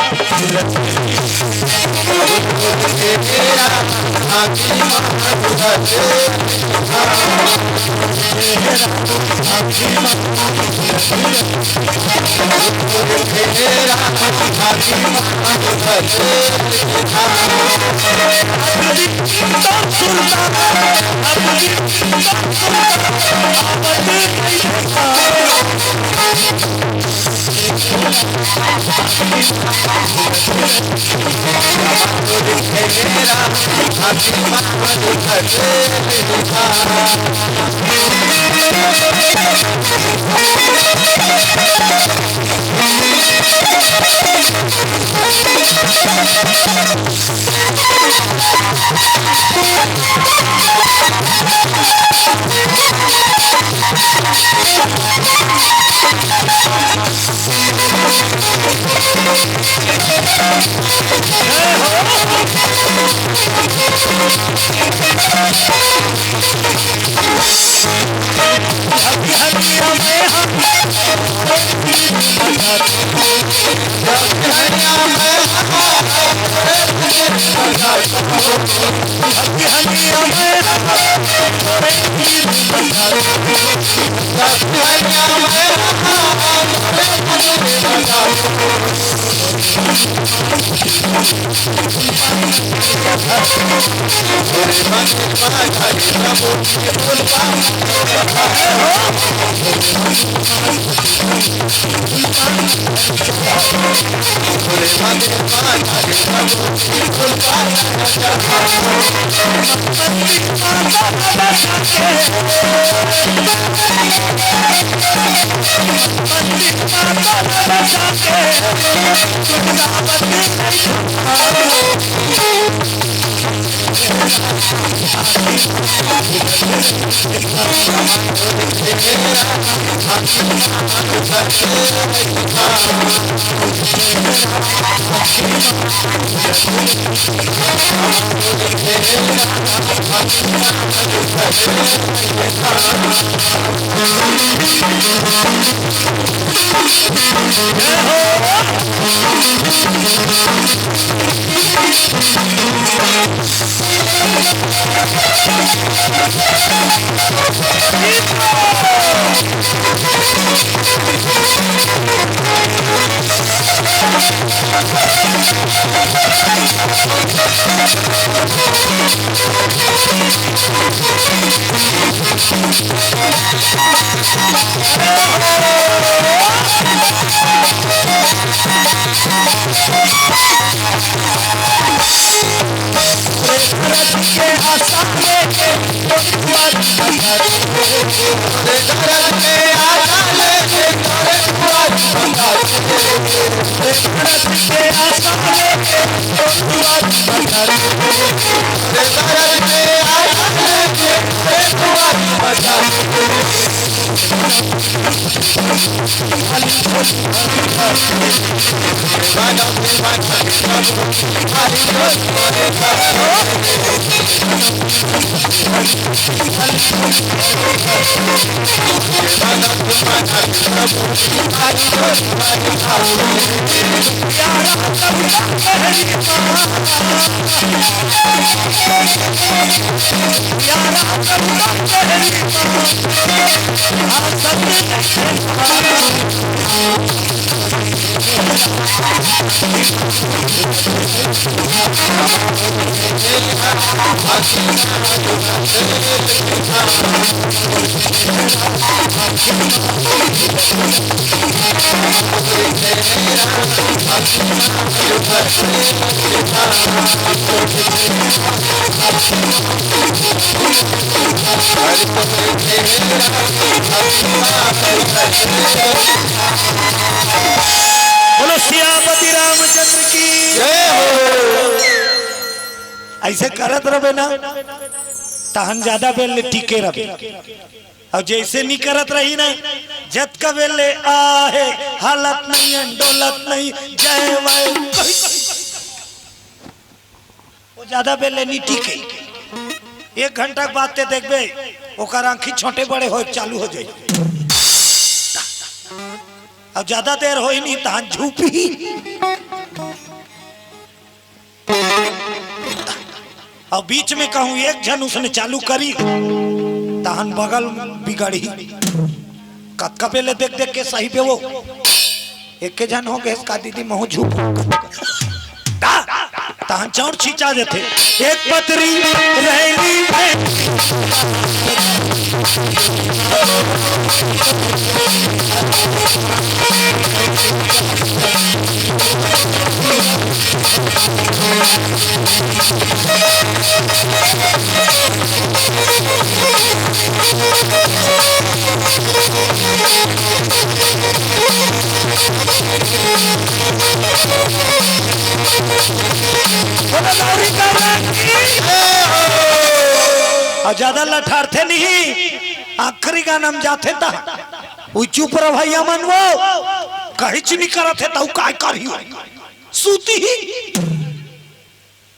बोलो सियापति रामचंद्र की। जय हो। ऐसे करत रहे ना, तहन ज्यादा बेर ले टिके रहे। अउ जइसे नी करत रही ना, जतका बेर ले आहे, हालत नहीं है, डोलत नहीं, जय वाय। वो ज्यादा बेर ले नी टिके। एक घंटा के बाद ते देखबे, ओकर आँखी छोटे बड़े होय चालू हो जाई। अब ज्यादा देर होई नी, तहन झूपी। अब बीच में कहूँ एक झन उसने चालू करी, तहन बगल बिगड़ही। कतका बेर ले देख देख के सही बे वो। एके झन हो गए का दीदी, महू झूप। तहन चौड़ छिंचा देथे। एक पतरी रहली भैंस। अउ ज्यादा लठारथे नहीं, आखिरी गाना में जाथे त वो चुप रह भैया मन, वो कहीं चुनी करत हे त वो काय करही हो। सूती ही।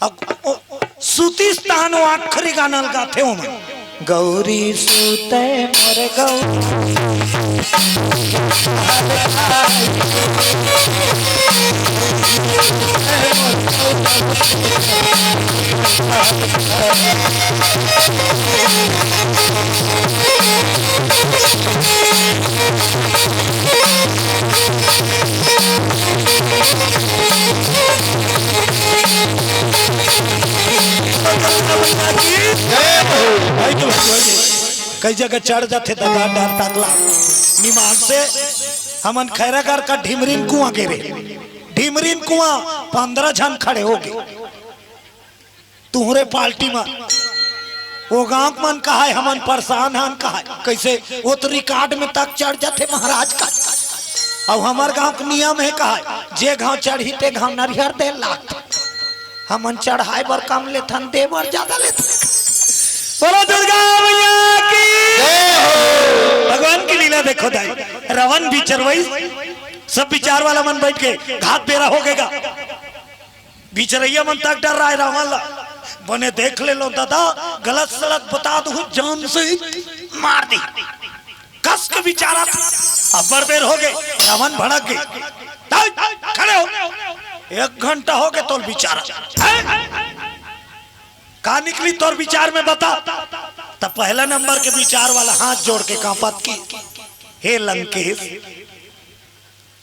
अब ओ, सूती स्थान वो आखिरी गाना लगाथे ओमन। गौरी सूते मोर गौरी। कई जगह चढ़ जाथे ददा डर तकला। निमान से हमन खैरागढ़ का ढिमरिन कुआं गे रहे। ढिमरिन कुआं पंद्रह झन खड़े हो गे। तुहरे पार्टी म वो गांव के मन कहाय, हमन परेशान हन कहाय। कैसे? वो तो रिकॉर्ड में तक चढ़ जाथे महाराज का। अब हमर गांव के नियम हे कहाय, जे गांव चढ़ी ते गांव नरिहर दे लागथे। हमन चढ़ाए बर कम लेथन, दे बर ज्यादा लेथन। बोलो दुर्गा मैया की। जय हो। भगवान की लीला देखो दाई। रावण विचरवई, सब विचार वाला मन बैठ के घात बेरा हो गएगा। बिचरइया मन तक डर रहा है रावण ला। बने देख ले लो दादा, गलत सलत बता दू, जान से ही मार दी। कस के बिचारा था, अब्बर बेर हो गए, रावण भड़क गए। "दाई, खड़े हो, एक घंटा हो गए तोर बिचारा। हैं? का निकली तोर बिचार में बता?" तब पहला नंबर के बिचार वाला हाथ जोड़ के कांपत की, "हे लंकेश,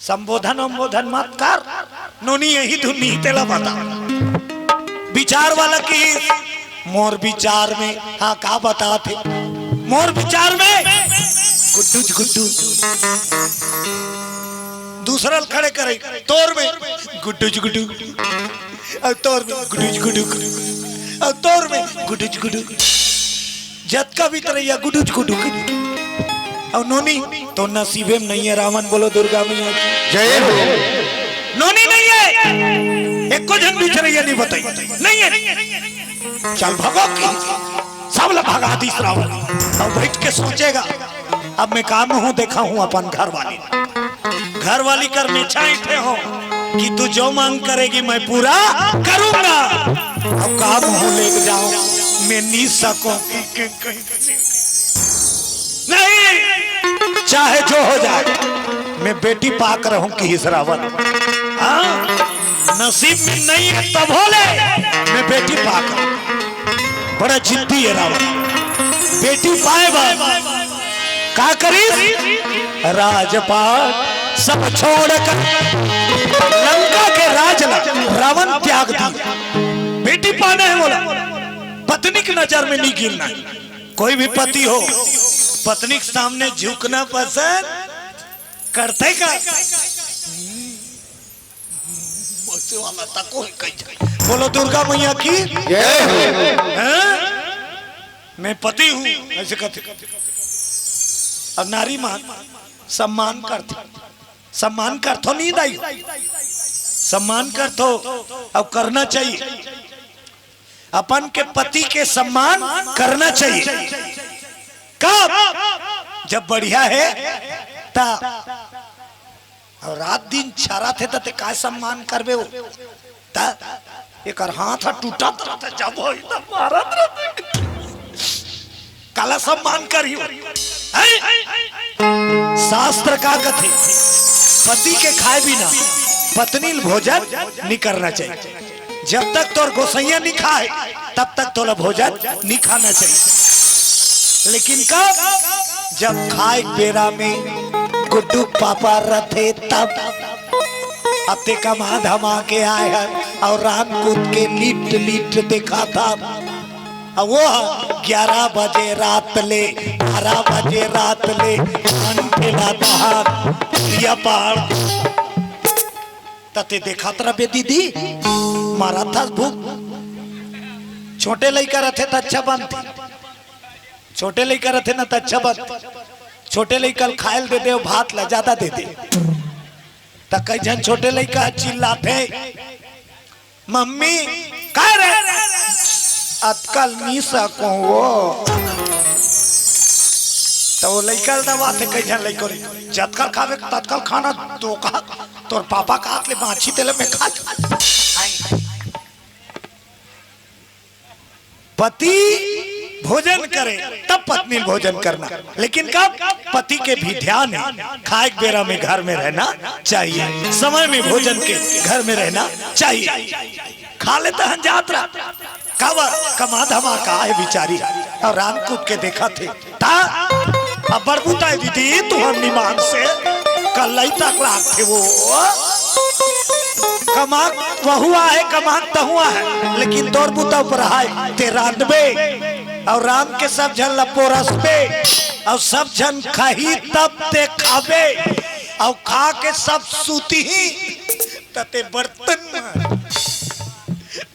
संबोधन वंबोधन मत कर, नोनी यही धुन नहीं तेला बता।" बिचार वाला की, मोर बिचार में, हाँ, का बता थे, मोर बिचार में गुड्डू ज गुड्डू। दूसरा ल खड़े करे, तोर में गुड्डू ज गुड्डू, और तोर में गुड्डू ज गुड्डू, और तोर में गुड्डू ज गुड्डू। जतका भी तरैया गुडुच गुडुक। अउ नोनी तो नसीबे में नहीं है। रावण बोलो दुर्गा मैया की। जय हो। नोनी नहीं है, एको झन बिचरैया नहीं बताई, नहीं है। चल भगो की, सब ला भगा दीस रावण। अब बैठ के सोचेगा, अब मैं काम हूँ, देखा हूँ अपन घर वाली। घर वाली कर में छाइठे हो कि तू जो मांग करेगी मैं पूरा करूंगा। अब काम हो ले जाओ, मैं नहीं सकूं। नहीं, चाहे जो हो जाए, मैं बेटी पाक रहूं कि इस रावण। हाँ, नसीब में नहीं है तब हो ले, मैं बेटी पाक रहूं। बड़ा जिद्दी है रावण। बेटी पाए बर का करिस? राजपाट सब छोड़कर लंका के राज ला रावण त्याग दिया। बेटी पाना है बोला, पत्नी की नजर में नहीं गिरना है। कोई भी पति हो, पत्नी के सामने झुकना पसंद करते का? मचे वाला तको है कहीं। बोलो दुर्गा मैया की। जय हो। हैं? मैं पति हूँ, ऐसे कहते। अब नारी मान सम्मान करते, सम्मान करथो नहीं दाई, सम्मान करथो। अब करना चाहिए, अपन के पति के सम्मान करना चाहिए। कब? जब बढ़िया है ता। अउ रात दिन छरा थे त ते काय सम्मान करबे वो? त एकर हाथ ह टूटत रहते, जब होई त मारत रहते। काला सम्मान करी वो? हैं? शास्त्र का कथे, पति के खाए बिना पत्नी ल भोजन नहीं करना चाहिए। जब तक तोर गोसैया नहीं खाए, तब तक तोला भोजन नहीं खाना चाहिए। लेकिन कब? जब खाए के बेरा में गुड्डू के पापा रथे तब। अब ते कमा धमा के आए हन और राम कूद के लिट लिट देखा था। अब वो ग्यारह बजे रात ले, बारह बजे रात ले, अंठे ला दहाड़, या पहाड़। तते देखत रह बे दीदी, मारा था भूख। छोटे लइका रथे त अच्छा बनथे, छोटे लइका रथे ना त अच्छा बनथे। छोटे लइका ल खाए ल दे दे, भात ला ज्यादा दे दे। त कई झन छोटे लइका ह चिल्लाथे, "मम्मी, का रे? अतकल नी सको वो।" त वो लइका ल दबाथे, कई झन लइका ल, "जतका ल खाबे, ततका ल खाना, तो का, तोर पापा का हाथ ले बांची तेला मैं खा।" पति भोजन करे, तब पत्नी भोजन करना। लेकिन कब? पति के भी ध्यान हे, खाए के बेरा में घर में रहना चाहिए, समय में भोजन के घर में रहना चाहिए। खा ले तहन जात रह, काबर? कमा धमा के आए बिचारी, अउ राम कूप के देखथे। ता अब्बड़ बुता हे दीदी, तुहर निमान से कलई तक लागथे वो। कमा, वहू आहे, कमा तहू आहे, लेकिन तोर बुता ऊपर आहे, ते रांधबे अउ रांध के सब झन ला पोरसबे अउ सब झन खाही तब ते खाबे अउ खा के सब सूतही त ते बर्तन म।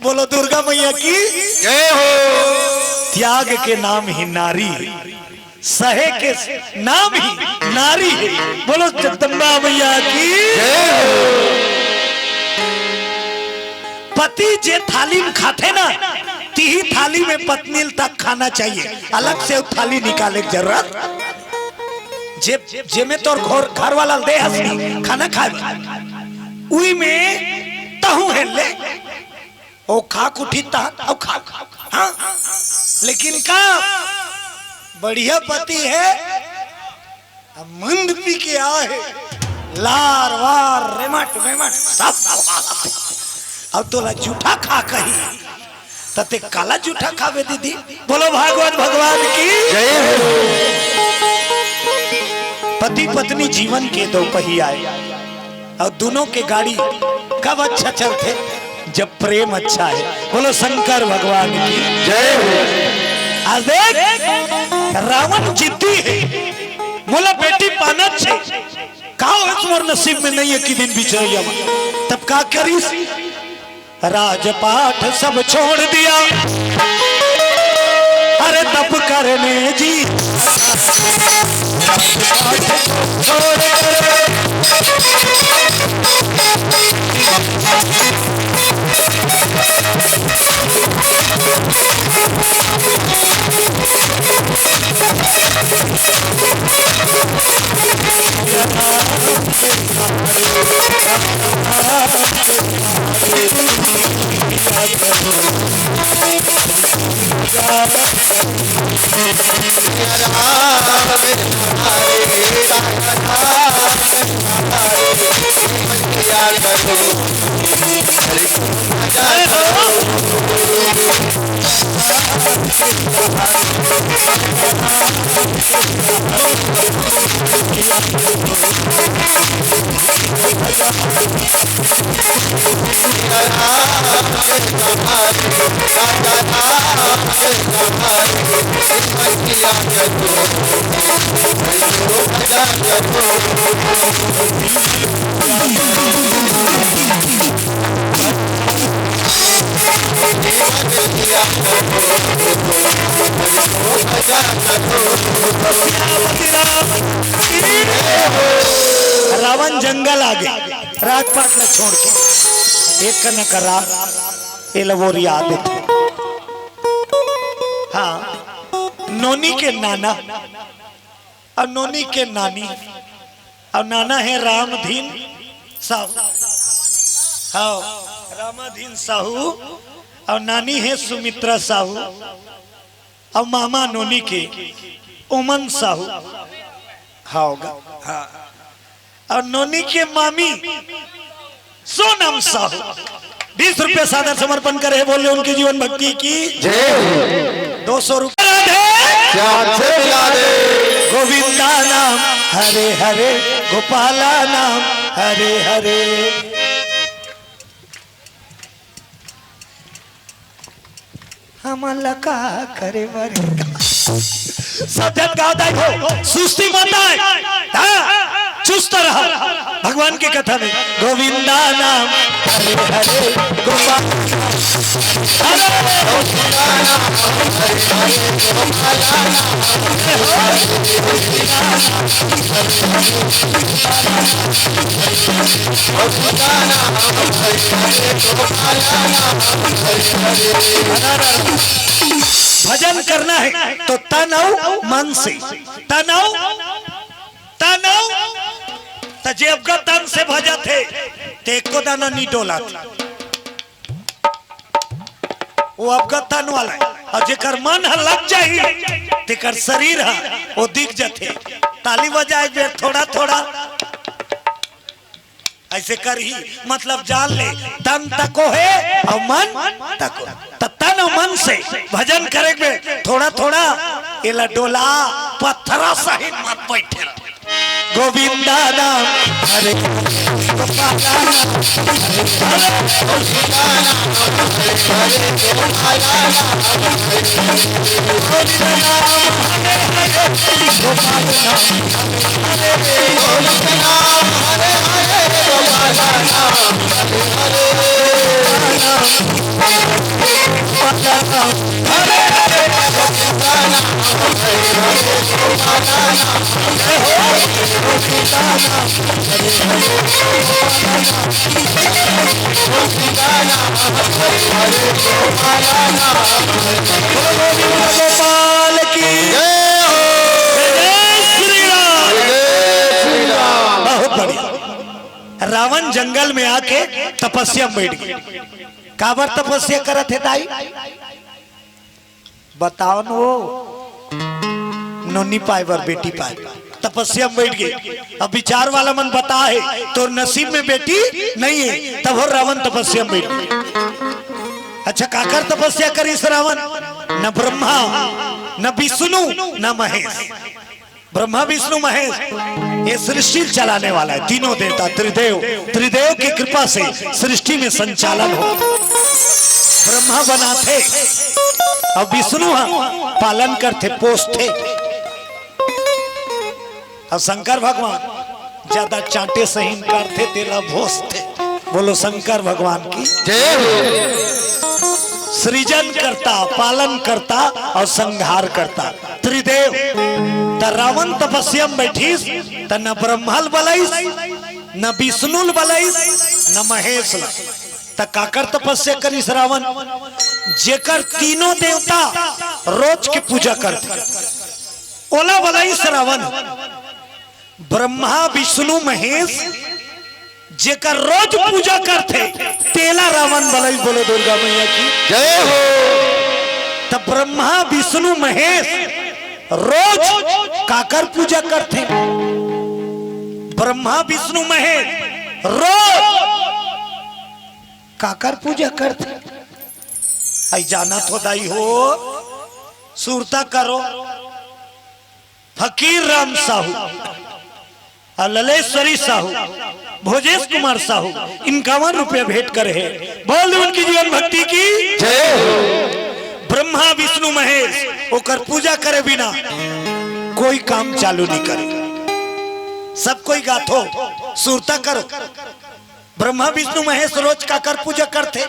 बोलो दुर्गा मैया की जय हो। त्याग के नाम ही नारी, सहे के नाम ही नारी हे। बोलो जगदम्बा मैया की जय हो। पति जे थाली में खाथे ना, तिही थाली में पत्नी ल तक खाना चाहिए, अलग से थाली निकाले के जरूरत। जे, जे में तोर घर, घर वाला ल दे हस नी खाना खाए बर, उही में तहूं हे ले। ओ खा कुठी तहन, अउ खा, खा, खा। हाँ? लेकिन का बढ़िया पति हे, अब मंद पी के आए, लार वार, रेमट वेमट, सब। अब तोला जूठा खा कही, त ते काला जूठा खाबे दीदी? बोलो भागवत भगवान की जय हो। पति पत्नी जीवन के दो पहिया हे। अउ दुनों के गाड़ी कब अच्छा चलथे? जब प्रेम अच्छा हे। बोलो शंकर भगवान की जय हो। आज देख, रावण जिद्दी हे, मोला बेटी पाना छे, का होइस मोर नसीब में नइ हे कि दिन बिचरइया म। तब का करिस? राजपाट सब छोड़ दिया, अरे तप करने जी। रावण जंगल आ गे, राजपाट ला छोड़ के। एक कना करा, एला ओरिया देथे। हाँ, नोनी के नाना अउ नोनी के नानी, अउ नाना हे रामधीन साहू। हाँ, रामाधीन साहू, अउ नानी हे सुमित्रा साहू, अउ मामा नोनी के उमन साहू। हाँ, गा-, हाँ। अउ नोनी के मामी सोनम साहू बीस रुपया सादर समर्पण करे हे, बोले उनके जीवन भक्ति की जय हो। दो सौ रुपया राधे। चांद से मिला दे। गोविंदा नाम हरे हरे, गोपाला नाम हरे हरे। हमन ला का करे बर? सब झन गावत आए हो, सुस्ती मत आए। हाँ, चुस्त रहा। भगवान के कथा में गोविंदा नाम हरे हरे, गोपाल हरे। भजन करना हे तो तन अउ मन से, तन अउ, तन अउ, त जे अबगा तन से भजत हे, ते एको दाना नी डोलत। वो अबगा तन वाला हे, अउ जेकर मन ह लग जाही, तेकर शरीर ह, वो दिख जथे। ताली बजाए एक बेर थोड़ा थोड़ा। अइसे करही, मतलब जान ले, तन तको हे अउ मन तको। त तन अउ मन से भजन करे बे, थोड़ा थोड़ा एला डोला, पत्थरा सहित मत बइठे रह। गोविंदा नाम हरे, गोपाला नाम हरे, हरे, गोविंदा नाम हरे, हरे, गोपाला नाम हरे, हरे, गोविंदा नाम हरे, हरे, गोपाला नाम गोपाल की जय हो। जय श्री राम। जय श्री राम। बहुत बढ़िया। रावण जंगल में आके तपस्या में बैठ गे। काबर तपस्या करत हे दाई? बताओ न वो। नोनी पाए बर, बेटी पाए बर तपस्या में बैठ गे। अब विचार वाला मन बता हे, तोर नसीब में बेटी नहीं हे, तब हो रावण तपस्या में बैठ गे। अच्छा, काकर तपस्या करिस रावण? न ब्रह्मा, न विष्णु, न महेश। ब्रह्मा, विष्णु, महेश, ये सृष्टि चलाने वाला हे, तीनों देवता, त्रिदेव, त्रिदेव की कृपा से सृष्टि में संचालन हो। ब्रह्मा बनाथे अउ विष्णु ह पालन करथे, पोसथे, अउ शंकर भगवान ज्यादा चांटे सहीन करथे, तेला भोसथे। बोलो शंकर भगवान की जय हो। सृजन करता, पालन करता अउ संहार करता। त्रिदेव। त रावण तपस्या में बैठिस, त न ब्रह्मा ल बलाइस, न विष्णु ल बलाइस, न महेश ल। त काकर तपस्या करिस रावण? जेकर तीनों देवता रोज के पूजा करथे, ओला बलाइस रावण। ब्रह्मा, विष्णु, महेश, जेकर रोज पूजा करथे, तेला रावण बलाइस। बोलो दुर्गा मैया की जय हो। त ब्रह्मा, विष्णु, महेश रोज काकर पूजा करथे? ब्रह्मा, विष्णु, महेश रोज काकर पूजा करथे? अई जानत हो दाई हो, सुरता करो। फकीर राम साहू अउ ललेश्वरी साहू, भोजेश कुमार साहू, इनकावन रुपया भेंट करे हे। बोल दे उनकी जीवन भक्ति की जय हो। ब्रह्मा, विष्णु, महेश ओकर पूजा करे बिना कोई काम चालू नहीं करे। सब कोई गाथो, सुरता करो। ब्रह्मा, विष्णु, महेश रोज काकर पूजा करथे?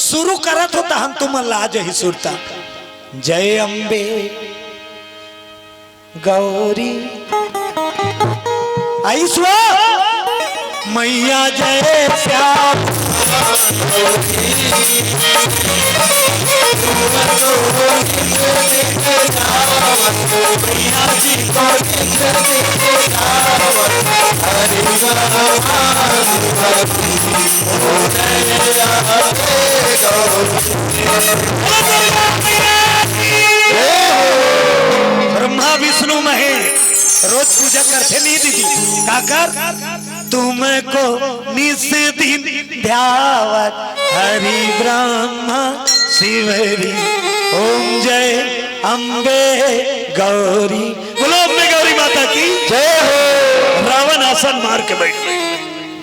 शुरू करत हो तहन तुमन ला आ जही सुरता। जय अम्बे गौरी। आइस वो मैया जय श्याम। ब्रह्मा विष्णु महेश रोज पूजा करथे नहीं दीदी, काकर? तुमको निस दिन ध्यावत हरि ब्रह्मा शिव हरि, ओम जय अम्बे गौरी। बोलो अम्बे गौरी माता की जय हो। रावण आसन मार के बैठ गए।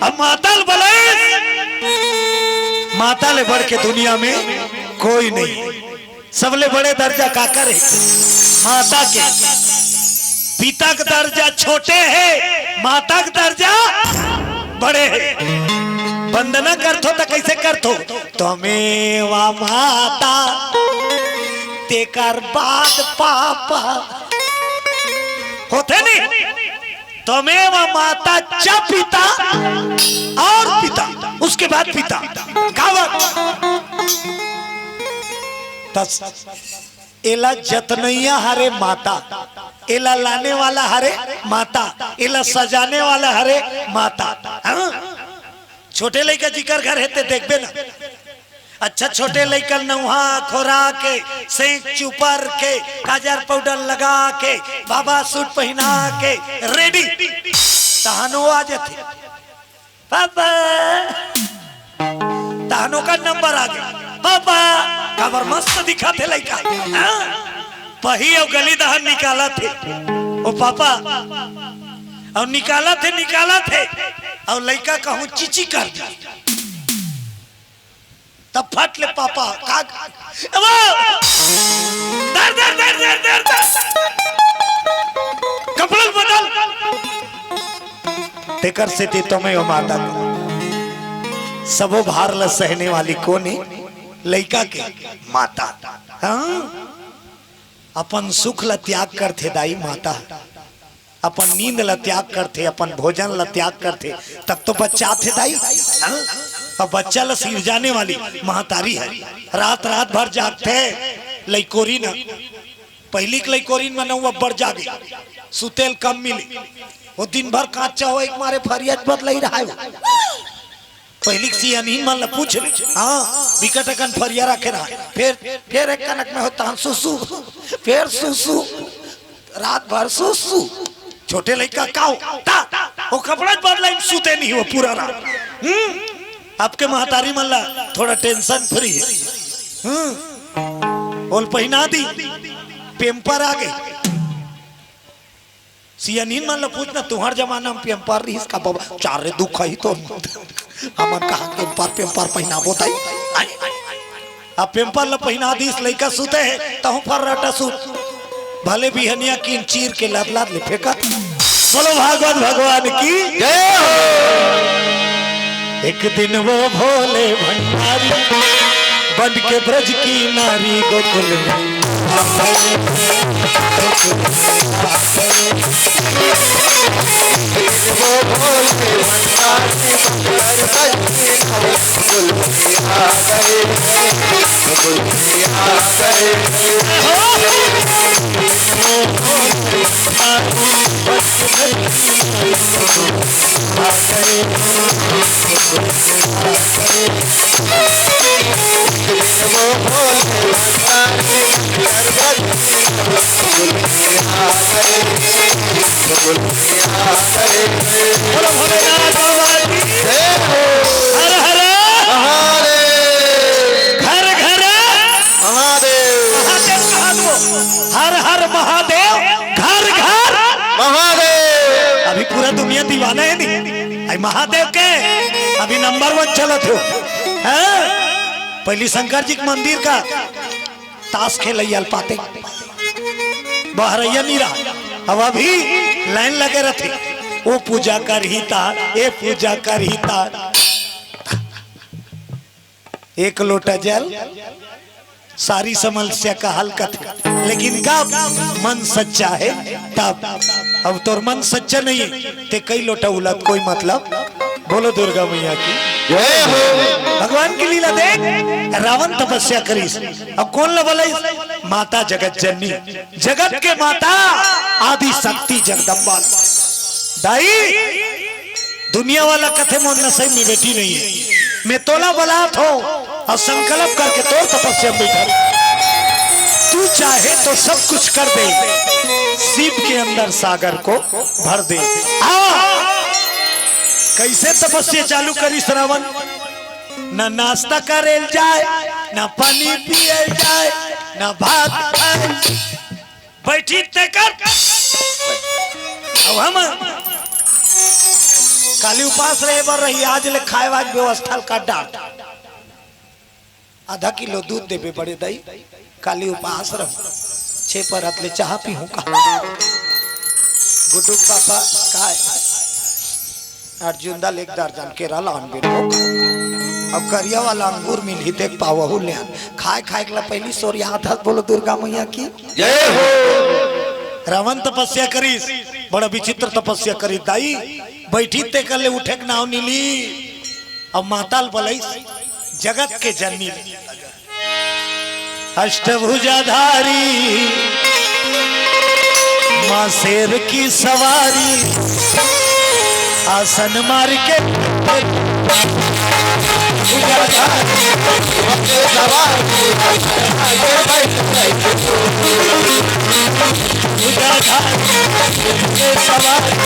अब माता ल बलाइस, माता ले बढ़ के दुनिया में कोई नहीं। सबले बड़े दर्जा काकर हे? माता के। पिता के दर्जा छोटे हे, माता के दर्जा बड़े हे। वंदना करथो त कइसे करथो? त्वमेव माता, तेकर बाद पापा। होथे नहीं? त्वमेव माता च पिता अउ पिता, उसके बाद पिता। काबर? त एला जतनइया हरे माता, एला लाने वाला हरे माता, एला सजाने वाला हरे माता। हाँ? छोटे लइका जिकर घर हे ते देखबे ना, अच्छा, छोटे लइका नउहा खोरा के, सेंक चुपर के, काजर पाउडर लगा के, बाबा सूट पहिना के, रेडी, तहनो आ जाथे। पापा, तहनो का नंबर आ गया। पापा, काबर मस्त दिखत हे लइका। हाँ? पही अउ गली दहन निकालत हे। ओ पापा, अउ निकालत हे, निकालत हे, अउ लइका कहूँ चीची कर दी। तब फट ले पापा, का, ए वो! धर, धर, धर, धर, धर, धर। कपड़ा बदल। तेकर सेती तो मैं ओ माता को, सबो भार ल सहने वाली कोन हे? लइका के माता। हाँ? अपन सुख ल त्याग करथे दाई माता, अपन नींद ल त्याग करथे, अपन भोजन ल त्याग करथे, तब तो बच्चा आथे दाई। हाँ? अब बच्चा ल सिरजाने वाली महतारी हे, रात रात भर जागथे लइकोरी न। पहिली के लइकोरी म नउ अब्बड़ जागे, सुतेल कम मिले, वो दिन भर कांचा हो एक मारे फरियाज बदलई रहा हे। पहिली के सियानहिन मन ल पूछ ले। हाँ, बिकट अकन फरिया रखे रहा। फेर, फेर एक कनक में हो तहन सुसु, फेर सुसु, रात भर सुसु। छोटे लइका का हो? ता, वो कपड़ा बदला, सुते नहीं हो पूरा रात। हम्म? आपके महतारी मन ला थोड़ा टेंशन फ्री हे। हम्म? ओल पहिना दी, पेम्पर आ गे। सियानहिन मन ल पूछना, तुंहर जमाना म पेम्पर रिहिस का बाबा? चार रे दुख ही तो। हमन कहाँ पेम्पर, पेम्पर पहिनाबो दाई? आय? अब पेम्पर ल पहिना दिस, लइका सुते हे, तहूँ फर्राटा सुत। भले बिहनिया कीन चीर के लाद लाद ले फेंकत। बोलो भागवत भगवान की। जय हो। एक दिन वो भोले भंडारी बन के ब्रज की नारी गोकुल में। बोलो भोलेनाथ बाबा की। जय हो। हर हर महादेव। घर घर महादेव। महादेव कहा दो। हर हर महादेव, घर घर महादेव। अभी पूरा दुनिया दीवाना हे नी, आई महादेव के अभी नंबर वन चलत हो। हाँ? पहिली शंकर जी के मंदिर का ताश खेलइया ल पाते, बहरइया नी रहा। अब अभी लाइन लगे रथे, ओ पूजा करही ता, ए पूजा करही ता। एक लोटा जल, सारी समस्या का हल कथे, लेकिन कब मन सच्चा हे तब। अब तोर मन सच्चा नहीं हे, ते कई लोटा उलत कोई मतलब। बोलो दुर्गा मैया की। जय हो। भगवान की लीला देख, रावण तपस्या करिस, अब कोन ल बलाइस? माता जगत जननी, जगत के माता, आदि शक्ति जगदम्बा। दाई, दुनिया वाला कथे मोर नसीब में बेटी नहीं हे, मैं तोला बलात हों अउ संकल्प करके तोर तपस्या में बैठा हूँ। तू चाहे तो सब कुछ कर दे, सीप के अंदर सागर को भर दे। हाँ, कइसे तपस्या चालू करिस रावण? न नाश्ता करेल जाय, न पानी पियल जाय, न भात खाय। बैठी तेकर। अब हम काली उपास रहे बर रही, आज ले खाय वाय व्यवस्था ल कर डार। आधा किलो दूध देबे बड़े दाई, काली उपास रहूं, छे परत ले चाह पीहूं का। गुड्डू के पापा काय? अर्जुन दा ले एक दर्जन केरा लान बेटो। अब करिया वाला अंगूर मिलही, देख पावहू ले आन। खाय खाय के ला पहिली सोरियात हस, बोलो दुर्गा मैया की। जय हो। रावण तपस्या करिस, बड़ा विचित्र तपस्या करिस दाई। बैठी तेकर ले उठे के नाव नी ली। अब माता ल बलाइस, जगत के जननी ले। अष्टभुजाधारी माँ शेर की सवारी, आसन मार के भुजाधारी, भुजाधारी, सवारी।